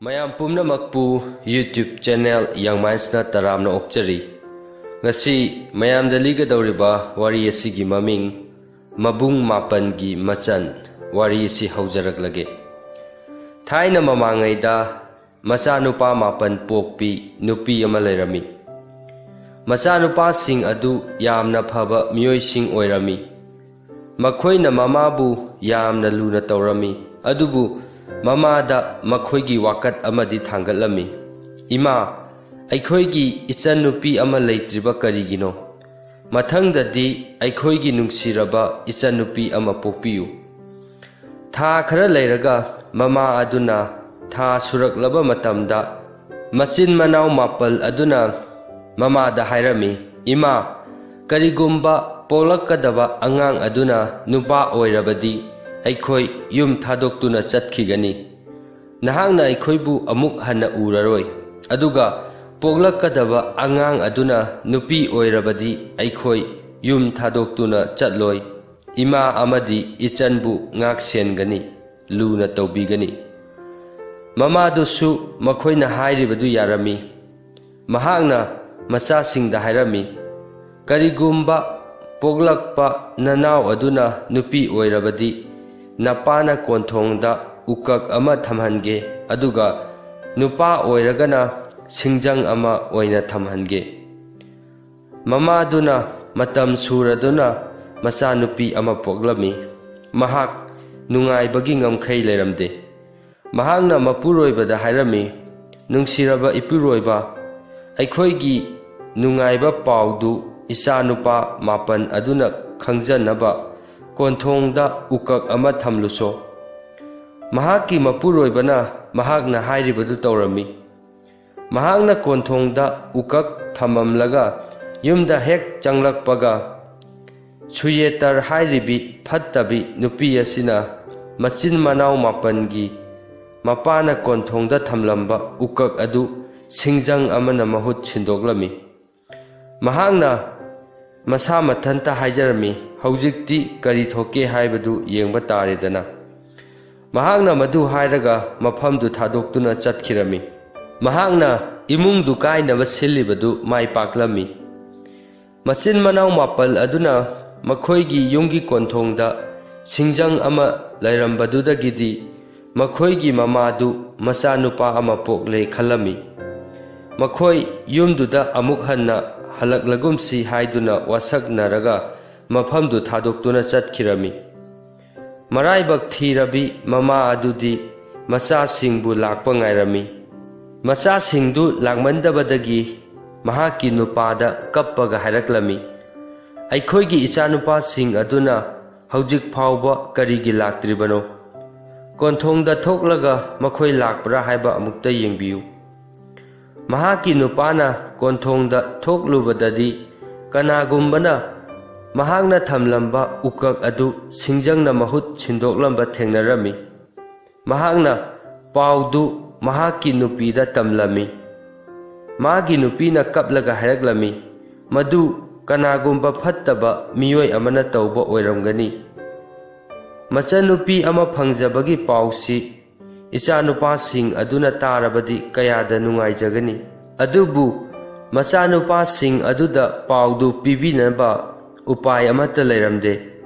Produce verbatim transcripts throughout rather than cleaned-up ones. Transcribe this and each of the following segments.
ꯃꯌꯥꯝ ꯄꯨꯝꯅꯃꯛꯄꯨ YouTube channel Young Mindsꯅ ꯇꯔꯥꯝꯅ ꯑꯣꯛꯆꯔꯤ꯫ ꯉꯁꯤ ꯃꯌꯥꯝꯗ ꯂꯤꯒꯗꯧꯔꯤꯕ ꯋꯥꯔꯤ ꯑꯁꯤꯒꯤ ꯃꯃꯤꯡ ꯃꯕꯨꯡ ꯃꯥꯄꯟꯒꯤ ꯃꯆꯟ꯫ ꯋꯥꯔꯤ ꯑꯁꯤ ꯍꯧꯖꯔꯛꯂꯒꯦ꯫ ꯊꯥꯏꯅ ꯃꯃꯥꯡꯉꯩꯗ ꯃꯆꯥꯅꯨꯄꯥ ꯃꯥꯄꯟ ꯄꯣꯛꯄꯤ ꯅꯨꯄꯤ ꯑꯃ ꯂꯩꯔꯝꯃꯤ꯫ ꯃꯆꯥꯅꯨꯄꯥꯁꯤꯡ ꯑꯗꯨ ꯌꯥꯝꯅ ꯐꯕ ꯃꯤꯑꯣꯏꯁꯤꯡ ꯑꯣꯏꯔꯝꯃꯤ꯫ ꯃꯈꯣꯏꯅ ꯃꯃꯥꯕꯨ ꯌꯥꯝꯅ ꯂꯨꯅ ꯇꯧꯔꯝꯃꯤ, ꯑꯗꯨꯕꯨ ꯃꯃꯥꯗ ꯃꯈꯣꯏꯒꯤ ꯋꯥꯀꯠ ꯑꯃꯗꯤ ꯊꯥꯡꯒꯠꯂꯝꯃꯤ, "ꯏꯃꯥ, ꯑꯩꯈꯣꯏꯒꯤ ꯏꯆꯟꯅꯨꯄꯤ ꯑꯃ ꯂꯩꯇ꯭ꯔꯤꯕ ꯀꯔꯤꯒꯤꯅꯣ? ꯃꯊꯪꯗꯗꯤ ꯑꯩꯈꯣꯏꯒꯤ ꯅꯨꯡꯁꯤꯔꯕ ꯏꯆꯟꯅꯨꯄꯤ ꯑꯃ ꯄꯣꯛꯄꯤꯌꯨ꯫" ꯊꯥ ꯈꯔ ꯂꯩꯔꯒ ꯃꯃꯥ ꯑꯗꯨꯅ ꯊꯥ ꯁꯨꯔꯛꯂꯕ ꯃꯇꯝꯗ ꯃꯆꯤꯟ ꯃꯅꯥꯎ ꯃꯥꯄꯜ ꯑꯗꯨꯅ ꯃꯃꯥꯗ ꯍꯥꯏꯔꯝꯃꯤ, "ꯏꯃꯥ, ꯀꯔꯤꯒꯨꯝꯕ ꯄꯣꯛꯂꯛꯀꯗꯕ ꯑꯉꯥꯡ ꯑꯗꯨꯅ ꯅꯨꯄꯥ ꯑꯣꯏꯔꯕꯗꯤ ꯑꯩꯈꯣꯏ ꯌꯨꯝ ꯊꯥꯗꯣꯛꯇꯨꯅ ꯆꯠꯈꯤꯒꯅꯤ꯫ ꯅꯍꯥꯛꯅ ꯑꯩꯈꯣꯏꯕꯨ ꯑꯃꯨꯛ ꯍꯟꯅ ꯎꯔꯔꯣꯏ꯫ ꯑꯗꯨꯒ ꯄꯣꯛꯂꯛꯀꯗꯕ ꯑꯉꯥꯡ ꯑꯗꯨꯅ ꯅꯨꯄꯤ ꯑꯣꯏꯔꯕꯗꯤ ꯑꯩꯈꯣꯏ ꯌꯨꯝ ꯊꯥꯗꯣꯛꯇꯨꯅ ꯆꯠꯂꯣꯏ꯫ ꯏꯃꯥ ꯑꯃꯗꯤ ꯏꯆꯟꯕꯨ ꯉꯥꯛ ꯁꯦꯟꯒꯅꯤ, ꯂꯨꯅ ꯇꯧꯕꯤꯒꯅꯤ꯫" ꯃꯃꯥꯗꯨꯁꯨ ꯃꯈꯣꯏꯅ ꯍꯥꯏꯔꯤꯕꯗꯨ ꯌꯥꯔꯝꯃꯤ꯫ ꯃꯍꯥꯛꯅ ꯃꯆꯥꯁꯤꯡꯗ ꯍꯥꯏꯔꯝꯃꯤ, "ꯀꯔꯤꯒꯨꯝꯕ ꯄꯣꯛꯂꯛꯄ ꯅꯅꯥꯎ ꯑꯗꯨꯅ ꯅꯨꯄꯤ ꯑꯣꯏꯔꯕꯗꯤ, ꯅꯄꯥꯅ ꯀꯣꯟꯊꯣꯡꯗ ꯎꯀꯛ ꯑꯃ ꯊꯝꯍꯟꯒꯦ, ꯑꯗꯨꯒ ꯅꯨꯄꯥ ꯑꯣꯏꯔꯒꯅ ꯁꯤꯡꯖꯪ ꯑꯃ ꯑꯣꯏꯅ ꯊꯝꯍꯟꯒꯦ꯫" ꯃꯃꯥꯗꯨꯅ ꯃꯇꯝ ꯁꯨꯔꯗꯨꯅ ꯃꯆꯥꯅꯨꯄꯤ ꯑꯃ ꯄꯣꯛꯂꯝꯃꯤ꯫ ꯃꯍꯥꯛ ꯅꯨꯡꯉꯥꯏꯕꯒꯤ ꯉꯝꯈꯩ ꯂꯩꯔꯝꯗꯦ꯫ ꯃꯍꯥꯛꯅ ꯃꯄꯨꯔꯣꯏꯕꯗ ꯍꯥꯏꯔꯝꯃꯤ, "ꯅꯨꯡꯁꯤꯔꯕ ꯏꯄꯨꯔꯣꯏꯕ, ꯑꯩꯈꯣꯏꯒꯤ ꯅꯨꯡꯉꯥꯏꯕ ꯄꯥꯎꯗꯨ ꯏꯆꯥꯅꯨꯄꯥ ꯃꯥꯄꯟ ꯑꯗꯨꯅ ꯈꯪꯖꯅꯕ ꯀꯣꯟꯊꯣꯡꯗ ꯎꯀꯛ ꯑꯃ ꯊꯝꯂꯨꯁꯣ꯫" ꯃꯍꯥꯛꯀꯤ ꯃꯄꯨꯔꯣꯏꯕꯅ ꯃꯍꯥꯛꯅ ꯍꯥꯏꯔꯤꯕꯗꯨ ꯇꯧꯔꯝꯃꯤ꯫ ꯃꯍꯥꯛꯅ ꯀꯣꯟꯊꯣꯡꯗ ꯎꯀꯛ ꯊꯝꯃꯝꯂꯒ ꯌꯨꯝꯗ ꯍꯦꯛ ꯆꯪꯂꯛꯄꯒ, ꯁꯨꯌꯦꯇꯔ ꯍꯥꯏꯔꯤꯕꯤ ꯐꯠꯇꯕꯤ ꯅꯨꯄꯤ ꯑꯁꯤꯅ ꯃꯆꯤꯟ ꯃꯅꯥꯎ ꯃꯥꯄꯟꯒꯤ ꯃꯄꯥꯅ ꯀꯣꯟꯊꯣꯡꯗ ꯊꯝꯂꯝꯕ ꯎꯀꯛ ꯑꯗꯨ ꯁꯤꯡꯖꯪ ꯑꯃꯅ ꯃꯍꯨꯠ ꯁꯤꯟꯗꯣꯛꯂꯝꯃꯤ꯫ ꯃꯍꯥꯛꯅ ꯃꯁꯥ ꯃꯊꯟꯇ ꯍꯥꯏꯖꯔꯝꯃꯤ, "ꯍꯧꯖꯤꯛꯇꯤ ꯀꯔꯤ ꯊꯣꯛꯀꯦ ꯍꯥꯏꯕꯗꯨ ꯌꯦꯡꯕ ꯇꯥꯔꯦꯗꯅ꯫" ꯃꯍꯥꯛꯅ ꯃꯗꯨ ꯍꯥꯏꯔꯒ ꯃꯐꯝꯗꯨ ꯊꯥꯗꯣꯛꯇꯨꯅ ꯆꯠꯈꯤꯔꯝꯃꯤ꯫ ꯃꯍꯥꯛꯅ ꯏꯃꯨꯡꯗꯨ ꯀꯥꯏꯅꯕ ꯁꯤꯜꯂꯤꯕꯗꯨ ꯃꯥꯏ ꯄꯥꯛꯂꯝꯃꯤ꯫ ꯃꯆꯤꯟ ꯃꯅꯥꯎ ꯃꯥꯄꯜ ꯑꯗꯨꯅ ꯃꯈꯣꯏꯒꯤ ꯌꯨꯝꯒꯤ ꯀꯣꯟꯊꯣꯡꯗ ꯁꯤꯡꯖꯪ ꯑꯃ ꯂꯩꯔꯝꯕꯗꯨꯗꯒꯤꯗꯤ ꯃꯈꯣꯏꯒꯤ ꯃꯃꯥꯗꯨ ꯃꯆꯥꯅꯨꯄꯥ ꯑꯃ ꯄꯣꯛꯂꯦ ꯈꯜꯂꯝꯃꯤ꯫ ꯃꯈꯣꯏ ꯌꯨꯝꯗꯨꯗ ꯑꯃꯨꯛ ꯍꯟꯅ ꯍꯜꯂꯛꯂꯒꯨꯝꯁꯤ ꯍꯥꯏꯗꯨꯅ ꯋꯥꯁꯛꯅꯔꯒ ꯃꯐꯝꯗꯨ ꯊꯥꯗꯣꯛꯇꯨꯅ ꯆꯠꯈꯤꯔꯝꯃꯤ꯫ ꯃꯔꯥꯏꯕꯛ ꯊꯤꯔꯕꯤ ꯃꯃꯥ ꯑꯗꯨꯗꯤ ꯃꯆꯥꯁꯤꯡꯕꯨ ꯂꯥꯛꯄ ꯉꯥꯏꯔꯝꯃꯤ꯫ ꯃꯆꯥꯁꯤꯡꯗꯨ ꯂꯥꯛꯃꯟꯗꯕꯗꯒꯤ ꯃꯍꯥꯛꯀꯤ ꯅꯨꯄꯥꯗ ꯀꯞꯄꯒ ꯍꯥꯏꯔꯛꯂꯝꯃꯤ, "ꯑꯩꯈꯣꯏꯒꯤ ꯏꯆꯥꯅꯨꯄꯥꯁꯤꯡ ꯑꯗꯨꯅ ꯍꯧꯖꯤꯛ ꯐꯥꯎꯕ ꯀꯔꯤꯒꯤ ꯂꯥꯛꯇ꯭ꯔꯤꯕꯅꯣ? ꯀꯣꯟꯊꯣꯡꯗ ꯊꯣꯛꯂꯒ ꯃꯈꯣꯏ ꯂꯥꯛꯄ꯭ꯔꯥ ꯍꯥꯏꯕ ꯑꯃꯨꯛꯇ ꯌꯦꯡꯕꯤꯌꯨ"꯫ ꯃꯍꯥꯛꯀꯤ ꯅꯨꯄꯥꯅ ꯀꯣꯟꯊꯣꯡꯗ ꯊꯣꯛꯂꯨꯕꯗꯗꯤ ꯀꯅꯥꯒꯨꯝꯕꯅ ꯃꯍꯥꯛꯅ ꯊꯝꯂꯝꯕ ꯎꯀꯛ ꯑꯗꯨ ꯁꯤꯡꯖꯪꯅ ꯃꯍꯨꯠ ꯁꯤꯟꯗꯣꯛꯂꯝꯕ ꯊꯦꯡꯅꯔꯝꯃꯤ꯫ ꯃꯍꯥꯛꯅ ꯄꯥꯎꯗꯨ ꯃꯍꯥꯛꯀꯤ ꯅꯨꯄꯤꯗ ꯇꯝꯂꯝꯃꯤ꯫ ꯃꯥꯒꯤ ꯅꯨꯄꯤꯅ ꯀꯞꯂꯒ ꯍꯥꯏꯔꯛꯂꯝꯃꯤ, "ꯃꯗꯨ ꯀꯅꯥꯒꯨꯝꯕ ꯐꯠꯇꯕ ꯃꯤꯑꯣꯏ ꯑꯃꯅ ꯇꯧꯕ ꯑꯣꯏꯔꯝꯒꯅꯤ"꯫ ꯃꯆꯟꯅꯨꯄꯤ ꯑꯃ ꯐꯪꯖꯕꯒꯤ ꯄꯥꯎꯁꯤ ꯏꯆꯥꯅꯨꯄꯥꯁꯤꯡ ꯑꯗꯨꯅ ꯇꯥꯔꯕꯗꯤ ꯀꯌꯥꯗ ꯅꯨꯡꯉꯥꯏꯖꯒꯅꯤ꯫ ꯑꯗꯨꯕꯨ ꯃꯆꯥꯅꯨꯄꯥꯁꯤꯡ ꯑꯗꯨꯗ ꯄꯥꯎꯗꯨ ꯄꯤꯕꯤꯅꯕ ꯎꯄꯥꯏ ꯑꯃꯠꯇ ꯂꯩꯔꯝꯗꯦ꯫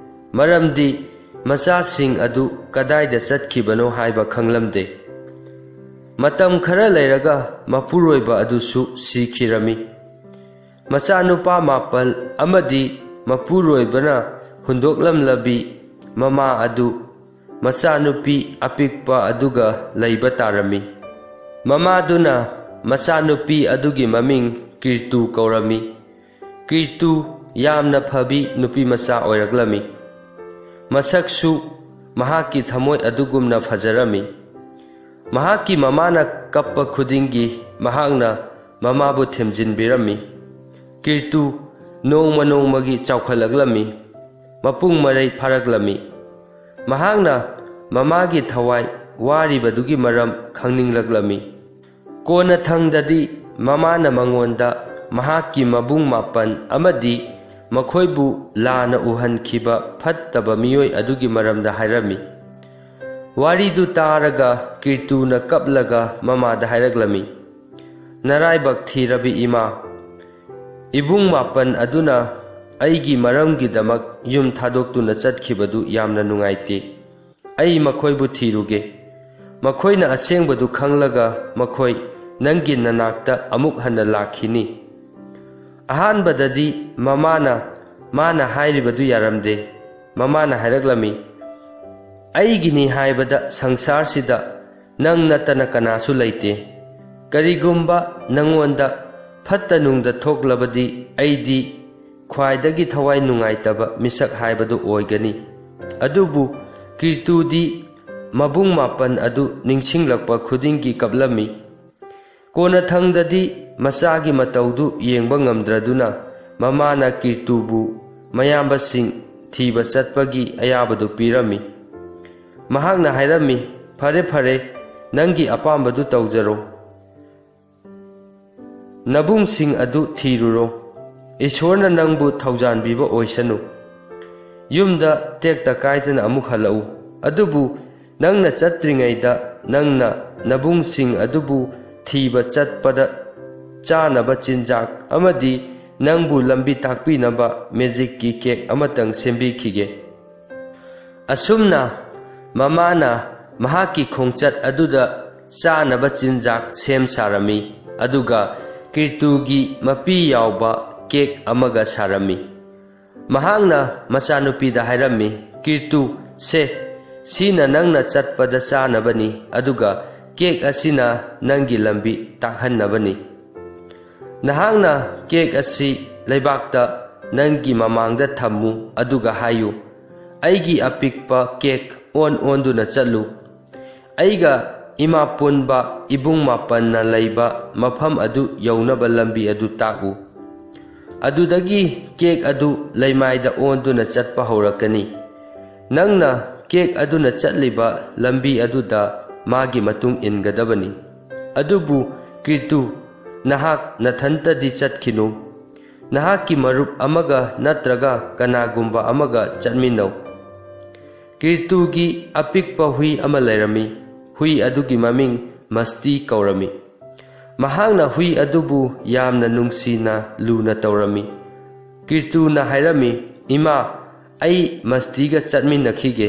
ꯃꯔꯝꯗꯤ ꯃꯆꯥꯁꯤꯡ ꯑꯗꯨ ꯀꯗꯥꯏꯗ ꯆꯠꯈꯤꯕꯅꯣ ꯍꯥꯏꯕ ꯈꯪꯂꯝꯗꯦ꯫ ꯃꯇꯝ ꯈꯔ ꯂꯩꯔꯒ ꯃꯄꯨꯔꯣꯏꯕ ꯑꯗꯨꯁꯨ ꯁꯤꯈꯤꯔꯝꯃꯤ꯫ ꯃꯆꯥꯅꯨꯄꯥ ꯃꯥꯄꯜ ꯑꯃꯗꯤ ꯃꯄꯨꯔꯣꯏꯕꯅ ꯍꯨꯟꯗꯣꯛꯂꯝꯂꯕꯤ ꯃꯃꯥ ꯑꯗꯨ ꯃꯆꯥꯅꯨꯄꯤ ꯑꯄꯤꯛꯄ ꯑꯗꯨꯒ ꯂꯩꯕ ꯇꯥꯔꯝꯃꯤ꯫ ꯃꯃꯥꯗꯨꯅ ꯃꯆꯥꯅꯨꯄꯤ ꯑꯗꯨꯒꯤ ꯃꯃꯤꯡ ꯀꯤꯔꯇꯨ ꯀꯧꯔꯝꯃꯤ꯫ ꯀꯤꯔꯇꯨ ꯌꯥꯝꯅ ꯐꯕꯤ ꯅꯨꯄꯤ ꯃꯆꯥ ꯑꯣꯏꯔꯛꯂꯝꯃꯤ꯫ ꯃꯁꯛꯁꯨ ꯃꯍꯥꯛꯀꯤ ꯊꯃꯣꯏ ꯑꯗꯨꯒꯨꯝꯅ ꯐꯖꯔꯝꯃꯤ꯫ ꯃꯍꯥꯛꯀꯤ ꯃꯃꯥꯅ ꯀꯞꯄ ꯈꯨꯗꯤꯡꯒꯤ ꯃꯍꯥꯛꯅ ꯃꯃꯥꯕꯨ ꯊꯦꯝꯖꯤꯟꯕꯤꯔꯝꯃꯤ꯫ ꯀꯤꯔꯇꯨ ꯅꯣꯡꯃ ꯅꯣꯡꯃꯒꯤ ꯆꯥꯎꯈꯠꯂꯛꯂꯝꯃꯤ꯫ ꯃꯄꯨꯡ ꯃꯔꯩ ꯐꯥꯔꯛꯂꯝꯃꯤ꯫ ꯃꯍꯥꯛꯅ ꯃꯃꯥꯒꯤ ꯊꯋꯥꯏ ꯋꯥꯔꯤꯕꯗꯨꯒꯤ ꯃꯔꯝ ꯈꯪꯅꯤꯡꯂꯛꯂꯝꯃꯤ꯫ ꯀꯣꯟꯅ ꯊꯪꯗꯗꯤ ꯃꯃꯥꯅ ꯃꯉꯣꯟꯗ ꯃꯍꯥꯛꯀꯤ ꯃꯕꯨꯡ ꯃꯥꯄꯟ ꯑꯃꯗꯤ ꯃꯈꯣꯏꯕꯨ ꯂꯥꯟꯅ ꯎꯍꯟꯈꯤꯕ ꯐꯠꯇꯕ ꯃꯤꯑꯣꯏ ꯑꯗꯨꯒꯤ ꯃꯔꯝꯗ ꯍꯥꯏꯔꯝꯃꯤ꯫ ꯋꯥꯔꯤꯗꯨ ꯇꯥꯔꯒ ꯀꯤꯔꯇꯨꯅ ꯀꯞꯂꯒ ꯃꯃꯥꯗ ꯍꯥꯏꯔꯛꯂꯝꯃꯤ, "ꯅꯔꯥꯏꯕꯛ ꯊꯤꯔꯕꯤ ꯏꯃꯥ, ꯏꯕꯨꯡ ꯃꯥꯄꯟ ꯑꯗꯨꯅ ꯑꯩꯒꯤ ꯃꯔꯝꯒꯤꯗꯃꯛ ꯌꯨꯝ ꯊꯥꯗꯣꯛꯇꯨꯅ ꯆꯠꯈꯤꯕꯗꯨ ꯌꯥꯝꯅ ꯅꯨꯡꯉꯥꯏꯇꯦ꯫ ꯑꯩ ꯃꯈꯣꯏꯕꯨ ꯊꯤꯔꯨꯒꯦ꯫ ꯃꯈꯣꯏꯅ ꯑꯁꯦꯡꯕꯗꯨ ꯈꯪꯂꯒ ꯃꯈꯣꯏ ꯅꯪꯒꯤ ꯅꯅꯥꯛꯇ ꯑꯃꯨꯛ ꯍꯟꯅ ꯂꯥꯛꯈꯤꯅꯤ꯫" ꯑꯍꯥꯟꯕꯗꯗꯤ ꯃꯃꯥꯅ ꯃꯥꯅ ꯍꯥꯏꯔꯤꯕꯗꯨ ꯌꯥꯔꯝꯗꯦ꯫ ꯃꯃꯥꯅ ꯍꯥꯏꯔꯛꯂꯝꯃꯤ, "ꯑꯩꯒꯤꯅꯤ ꯍꯥꯏꯕꯗ ꯁꯪꯁꯥꯔꯁꯤꯗ ꯅꯪ ꯅꯠꯇꯅ ꯀꯅꯥꯁꯨ ꯂꯩꯇꯦ꯫ ꯀꯔꯤꯒꯨꯝꯕ ꯅꯪꯉꯣꯟꯗ ꯐꯠꯇ ꯅꯨꯡꯗ ꯊꯣꯛꯂꯕꯗꯤ ꯑꯩꯗꯤ ꯈ꯭ꯋꯥꯏꯗꯒꯤ ꯊꯋꯥꯏ ꯅꯨꯡꯉꯥꯏꯇꯕ ꯃꯤꯁꯛ ꯍꯥꯏꯕꯗꯨ ꯑꯣꯏꯒꯅꯤ꯫" ꯑꯗꯨꯕꯨ ꯀꯤꯔꯇꯨꯗꯤ ꯃꯕꯨꯡ ꯃꯥꯄꯟ ꯑꯗꯨ ꯅꯤꯡꯁꯤꯡꯂꯛꯄ ꯈꯨꯗꯤꯡꯒꯤ ꯀꯞꯂꯝꯃꯤ꯫ ꯀꯣꯟꯅꯊꯪꯗꯗꯤ ꯃꯆꯥꯒꯤ ꯃꯇꯧꯗꯨ ꯌꯦꯡꯕ ꯉꯝꯗ꯭ꯔꯗꯨꯅ ꯃꯃꯥꯅ ꯀꯤꯔꯇꯨꯕꯨ ꯃꯌꯥꯝꯕꯁꯤꯡ ꯊꯤꯕ ꯆꯠꯄꯒꯤ ꯑꯌꯥꯕꯗꯨ ꯄꯤꯔꯝꯃꯤ꯫ ꯃꯍꯥꯛꯅ ꯍꯥꯏꯔꯝꯃꯤ, "ꯐꯔꯦ, ꯐꯔꯦ, ꯅꯪꯒꯤ ꯑꯄꯥꯝꯕꯗꯨ ꯇꯧꯖꯔꯣ꯫ ꯅꯕꯨꯡꯁꯤꯡ ꯑꯗꯨ ꯊꯤꯔꯨꯔꯣ꯫ ꯏꯁꯣꯔꯅ ꯅꯪꯕꯨ ꯊꯧꯖꯥꯟꯕꯤꯕ ꯑꯣꯏꯁꯅꯨ꯫ ꯌꯨꯝꯗ ꯇꯦꯛꯇ ꯀꯥꯏꯗꯅ ꯑꯃꯨꯛ ꯍꯜꯂꯛꯎ꯫ ꯑꯗꯨꯕꯨ ꯅꯪꯅ ꯆꯠꯇ꯭ꯔꯤꯉꯩꯗ ꯅꯪꯅ ꯅꯕꯨꯡꯁꯤꯡ ꯑꯗꯨꯕꯨ ꯊꯤꯕ ꯆꯠꯄꯗ ꯆꯥꯅꯕ ꯆꯤꯟꯖꯥꯛ ꯑꯃꯗꯤ ꯅꯪꯕꯨ ꯂꯝꯕꯤ ꯇꯥꯛꯄꯤꯅꯕ ꯃꯦꯖꯤꯛꯀꯤ ꯀꯦꯛ ꯑꯃꯇꯪ ꯁꯦꯝꯕꯤꯈꯤꯒꯦ꯫" ꯑꯁꯨꯝꯅ ꯃꯃꯥꯅ ꯃꯍꯥꯛꯀꯤ ꯈꯣꯡꯆꯠ ꯑꯗꯨꯗ ꯆꯥꯅꯕ ꯆꯤꯟꯖꯥꯛ ꯁꯦꯝ ꯁꯥꯔꯝꯃꯤ, ꯑꯗꯨꯒ ꯀꯤꯔꯇꯨꯒꯤ ꯃꯄꯤ ꯌꯥꯎꯕ ꯀꯦꯛ ꯑꯃꯒ ꯁꯥꯔꯝꯃꯤ꯫ ꯃꯍꯥꯛꯅ ꯃꯆꯥꯅꯨꯄꯤꯗ ꯍꯥꯏꯔꯝꯃꯤ, "ꯀꯤꯔꯇꯨ, ꯁꯦ, ꯁꯤꯅ ꯅꯪꯅ ꯆꯠꯄꯗ ꯆꯥꯅꯕꯅꯤ, ꯑꯗꯨꯒ ꯀꯦꯛ ꯑꯁꯤꯅ ꯅꯪꯒꯤ ꯂꯝꯕꯤ ꯇꯥꯛꯍꯟꯅꯕꯅꯤ꯫ ꯅꯍꯥꯛꯅ ꯀꯦꯛ ꯑꯁꯤ ꯂꯩꯕꯥꯛꯇ ꯅꯪꯒꯤ ꯃꯃꯥꯡꯗ ꯊꯝꯃꯨ, ꯑꯗꯨꯒ ꯍꯥꯏꯌꯨ, 'ꯑꯩꯒꯤ ꯑꯄꯤꯛꯄ ꯀꯦꯛ ꯑꯣꯟ ꯑꯣꯟꯗꯨꯅ ꯆꯠꯂꯨ꯫ ꯑꯩꯒ ꯏꯃꯥ ꯄꯨꯟꯕ ꯏꯕꯨꯡ ꯃꯥꯄꯟꯅ ꯂꯩꯕ ꯃꯐꯝ ꯑꯗꯨ ꯌꯧꯅꯕ ꯂꯝꯕꯤ ꯑꯗꯨ ꯇꯥꯛꯎ꯫ ꯑꯗꯨꯗꯒꯤ ꯀꯦꯛ ꯑꯗꯨ ꯂꯩꯃꯥꯏꯗ ꯑꯣꯟꯗꯨꯅ ꯆꯠꯄ ꯍꯧꯔꯛꯀꯅꯤ꯫ ꯅꯪꯅ ꯀꯦꯛ ꯑꯗꯨꯅ ꯆꯠꯂꯤꯕ ꯂꯝꯕꯤ ꯑꯗꯨꯗ ꯃꯥꯒꯤ ꯃꯇꯨꯡ ꯏꯟꯒꯗꯕꯅꯤ꯫ ꯑꯗꯨꯕꯨ ꯀꯤꯔꯇꯨ, ꯅꯍꯥꯛ ꯅꯊꯟꯇꯗꯤ ꯆꯠꯈꯤꯅꯨ꯫ ꯅꯍꯥꯛꯀꯤ ꯃꯔꯨꯞ ꯑꯃꯒ ꯅꯠꯇ꯭ꯔꯒ ꯀꯅꯥꯒꯨꯝꯕ ꯑꯃꯒ ꯆꯠꯃꯤꯟꯅꯧ꯫ ꯀꯤꯔꯇꯨꯒꯤ ꯑꯄꯤꯛꯄ ꯍꯨꯏ ꯑꯃ ꯂꯩꯔꯝꯃꯤ꯫ ꯍꯨꯏ ꯑꯗꯨꯒꯤ ꯃꯃꯤꯡ ꯃꯁꯇꯤ ꯀꯧꯔꯝꯃꯤ꯫ ꯃꯍꯥꯛꯅ ꯍꯨꯏ ꯑꯗꯨꯕꯨ ꯌꯥꯝꯅ ꯅꯨꯡꯁꯤꯅ ꯂꯨꯅ ꯇꯧꯔꯝꯃꯤ꯫ ꯀꯤꯔꯇꯨꯅ ꯍꯥꯏꯔꯝꯃꯤ, "ꯏꯃꯥ, ꯑꯩ ꯃꯁꯇꯤꯒ ꯆꯠꯃꯤꯟꯅꯈꯤꯒꯦ꯫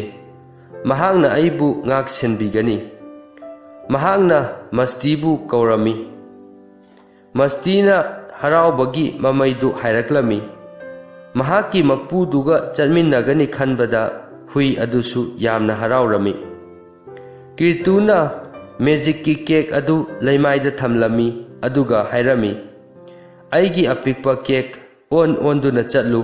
ꯃꯍꯥꯛꯅ ꯑꯩꯕꯨ ꯉꯥꯛ ꯁꯦꯟꯕꯤꯒꯅꯤ꯫" ꯃꯍꯥꯛꯅ ꯃꯁꯇꯤꯕꯨ ꯀꯧꯔꯝꯃꯤ꯫ ꯃꯁꯇꯤꯅ ꯍꯔꯥꯎꯕꯒꯤ ꯃꯃꯩꯗꯨ ꯍꯥꯏꯔꯛꯂꯝꯃꯤ꯫ ꯃꯍꯥꯛꯀꯤ ꯃꯄꯨꯗꯨꯒ ꯆꯠꯃꯤꯟꯅꯒꯅꯤ ꯈꯟꯕꯗ ꯍꯨꯏ ꯑꯗꯨꯁꯨ ꯌꯥꯝꯅ ꯍꯔꯥꯎꯔꯝꯃꯤ꯫ ꯀꯤꯔꯇꯨꯅ ꯃꯦꯖꯤꯛꯀꯤ ꯀꯦꯛ ꯑꯗꯨ ꯂꯩꯃꯥꯏꯗ ꯊꯝꯂꯝꯃꯤ, ꯑꯗꯨꯒ ꯍꯥꯏꯔꯝꯃꯤ, "ꯑꯩꯒꯤ ꯑꯄꯤꯛꯄ ꯀꯦꯛ, ꯑꯣꯟ ꯑꯣꯟꯗꯨꯅ ꯆꯠꯂꯨ꯫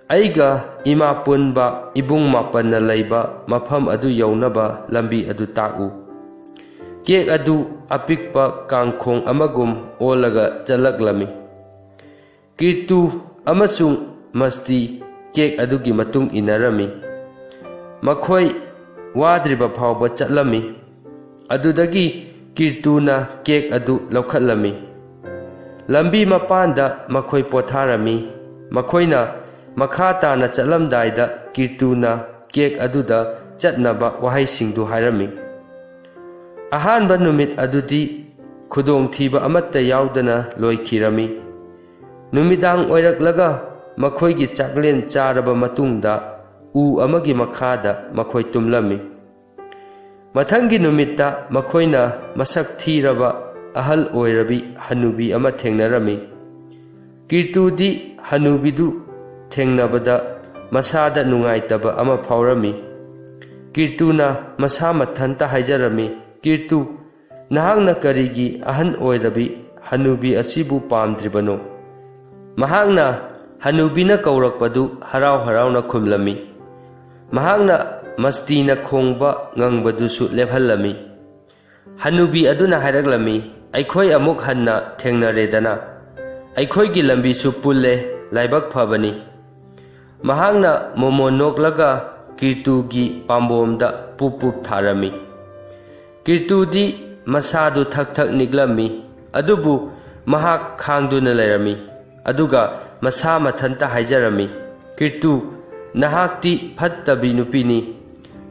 ꯑꯩꯒ ꯏꯃꯥ ꯄꯨꯟꯕ ꯏꯕꯨꯡ ꯃꯥꯄꯟꯅ ꯂꯩꯕ ꯃꯐꯝ ꯑꯗꯨ ꯌꯧꯅꯕ ꯂꯝꯕꯤ ꯑꯗꯨ ꯇꯥꯛꯎ꯫" ꯀꯦꯛ ꯑꯗꯨ ꯑꯄꯤꯛꯄ ꯀꯥꯡꯈꯣꯡ ꯑꯃꯒꯨꯝ ꯑꯣꯜꯂꯒ ꯆꯠꯂꯛꯂꯝꯃꯤ꯫ ꯀꯤꯔꯇꯨ ꯑꯃꯁꯨꯡ ꯃꯁꯇꯤ ꯀꯦꯛ ꯑꯗꯨꯒꯤ ꯃꯇꯨꯡ ꯏꯟꯅꯔꯝꯃꯤ꯫ ꯃꯈꯣꯏ ꯋꯥꯗ꯭ꯔꯤꯕ ꯐꯥꯎꯕ ꯆꯠꯂꯝꯃꯤ꯫ ꯑꯗꯨꯗꯒꯤ ꯀꯤꯔꯇꯨꯅ ꯀꯦꯛ ꯑꯗꯨ ꯂꯧꯈꯠꯂꯝꯃꯤ꯫ ꯂꯝꯕꯤ ꯃꯄꯥꯟꯗ ꯃꯈꯣꯏ ꯄꯣꯊꯥꯔꯝꯃꯤ꯫ ꯃꯈꯣꯏꯅ ꯃꯈꯥ ꯇꯥꯅ ꯆꯠꯂꯝꯗꯥꯏꯗ ꯀꯤꯔꯇꯨꯅ ꯀꯦꯛ ꯑꯗꯨꯗ ꯆꯠꯅꯕ ꯋꯥꯍꯩꯁꯤꯡꯗꯨ ꯍꯥꯏꯔꯝꯃꯤ꯫ ꯑꯍꯥꯟꯕ ꯅꯨꯃꯤꯠ ꯑꯗꯨꯗꯤ ꯈꯨꯗꯣꯡꯊꯤꯕ ꯑꯃꯠꯇ ꯌꯥꯎꯗꯅ ꯂꯣꯏꯈꯤꯔꯝꯃꯤ꯫ ꯅꯨꯃꯤꯗꯥꯡ ꯑꯣꯏꯔꯛꯂꯒ ꯃꯈꯣꯏꯒꯤ ꯆꯥꯛꯂꯦꯟ ꯆꯥꯔꯕ ꯃꯇꯨꯡꯗ ꯎ ꯑꯃꯒꯤ ꯃꯈꯥꯗ ꯃꯈꯣꯏ ꯇꯨꯝꯂꯝꯃꯤ꯫ ꯃꯊꯪꯒꯤ ꯅꯨꯃꯤꯠꯇ ꯃꯈꯣꯏꯅ ꯃꯁꯛ ꯊꯤꯔꯕ ꯑꯍꯜ ꯑꯣꯏꯔꯕꯤ ꯍꯅꯨꯕꯤ ꯑꯃ ꯊꯦꯡꯅꯔꯝꯃꯤ꯫ ꯀꯤꯔꯇꯨꯗꯤ ꯍꯅꯨꯕꯤꯗꯨ ꯊꯦꯡꯅꯕꯗ ꯃꯁꯥꯗ ꯅꯨꯡꯉꯥꯏꯇꯕ ꯑꯃ ꯐꯥꯎꯔꯝꯃꯤ꯫ ꯀꯤꯔꯇꯨꯅ ꯃꯁꯥ ꯃꯊꯟꯇ ꯍꯥꯏꯖꯔꯝꯃꯤ, "ꯀꯤꯔꯇꯨ, ꯅꯍꯥꯛꯅ ꯀꯔꯤꯒꯤ ꯑꯍꯟ ꯑꯣꯏꯔꯕꯤ ꯍꯅꯨꯕꯤ ꯑꯁꯤꯕꯨ ꯄꯥꯝꯗ꯭ꯔꯤꯕꯅꯣ?" ꯃꯍꯥꯛꯅ ꯍꯅꯨꯕꯤꯅ ꯀꯧꯔꯛꯄꯗꯨ ꯍꯔꯥꯎ ꯍꯔꯥꯎꯅ ꯈꯨꯝꯂꯝꯃꯤ꯫ ꯃꯍꯥꯛꯅ ꯃꯁꯇꯤꯅ ꯈꯣꯡꯕ ꯉꯪꯕꯗꯨꯁꯨ ꯂꯦꯞꯍꯜꯂꯝꯃꯤ꯫ ꯍꯅꯨꯕꯤ ꯑꯗꯨꯅ ꯍꯥꯏꯔꯛꯂꯝꯃꯤ, "ꯑꯩꯈꯣꯏ ꯑꯃꯨꯛ ꯍꯟꯅ ꯊꯦꯡꯅꯔꯦꯗꯅ꯫ ꯑꯩꯈꯣꯏꯒꯤ ꯂꯝꯕꯤꯁꯨ ꯄꯨꯜꯂꯦ, ꯂꯥꯏꯕꯛ ꯐꯕꯅꯤ꯫" ꯃꯍꯥꯛꯅ ꯃꯣꯃꯣꯟ ꯅꯣꯛꯂꯒ ꯀꯤꯔꯇꯨꯒꯤ ꯄꯥꯝꯕꯣꯝꯗ ꯄꯨꯞ ꯄꯨꯞ ꯊꯥꯔꯝꯃꯤ꯫ ꯀꯤꯔꯇꯨꯗꯤ ꯃꯁꯥꯗꯨ ꯊꯛ ꯊꯛ ꯅꯤꯛꯂꯝꯃꯤ, ꯑꯗꯨꯕꯨ ꯃꯍꯥꯛ ꯈꯥꯡꯗꯨꯅ ꯂꯩꯔꯝꯃꯤ꯫ ꯑꯗꯨꯒ ꯃꯁꯥ ꯃꯊꯟꯇ ꯍꯥꯏꯖꯔꯝꯃꯤ, "ꯀꯤꯔꯇꯨ, ꯅꯍꯥꯛꯇꯤ ꯐꯠꯇꯕꯤ ꯅꯨꯄꯤꯅꯤ,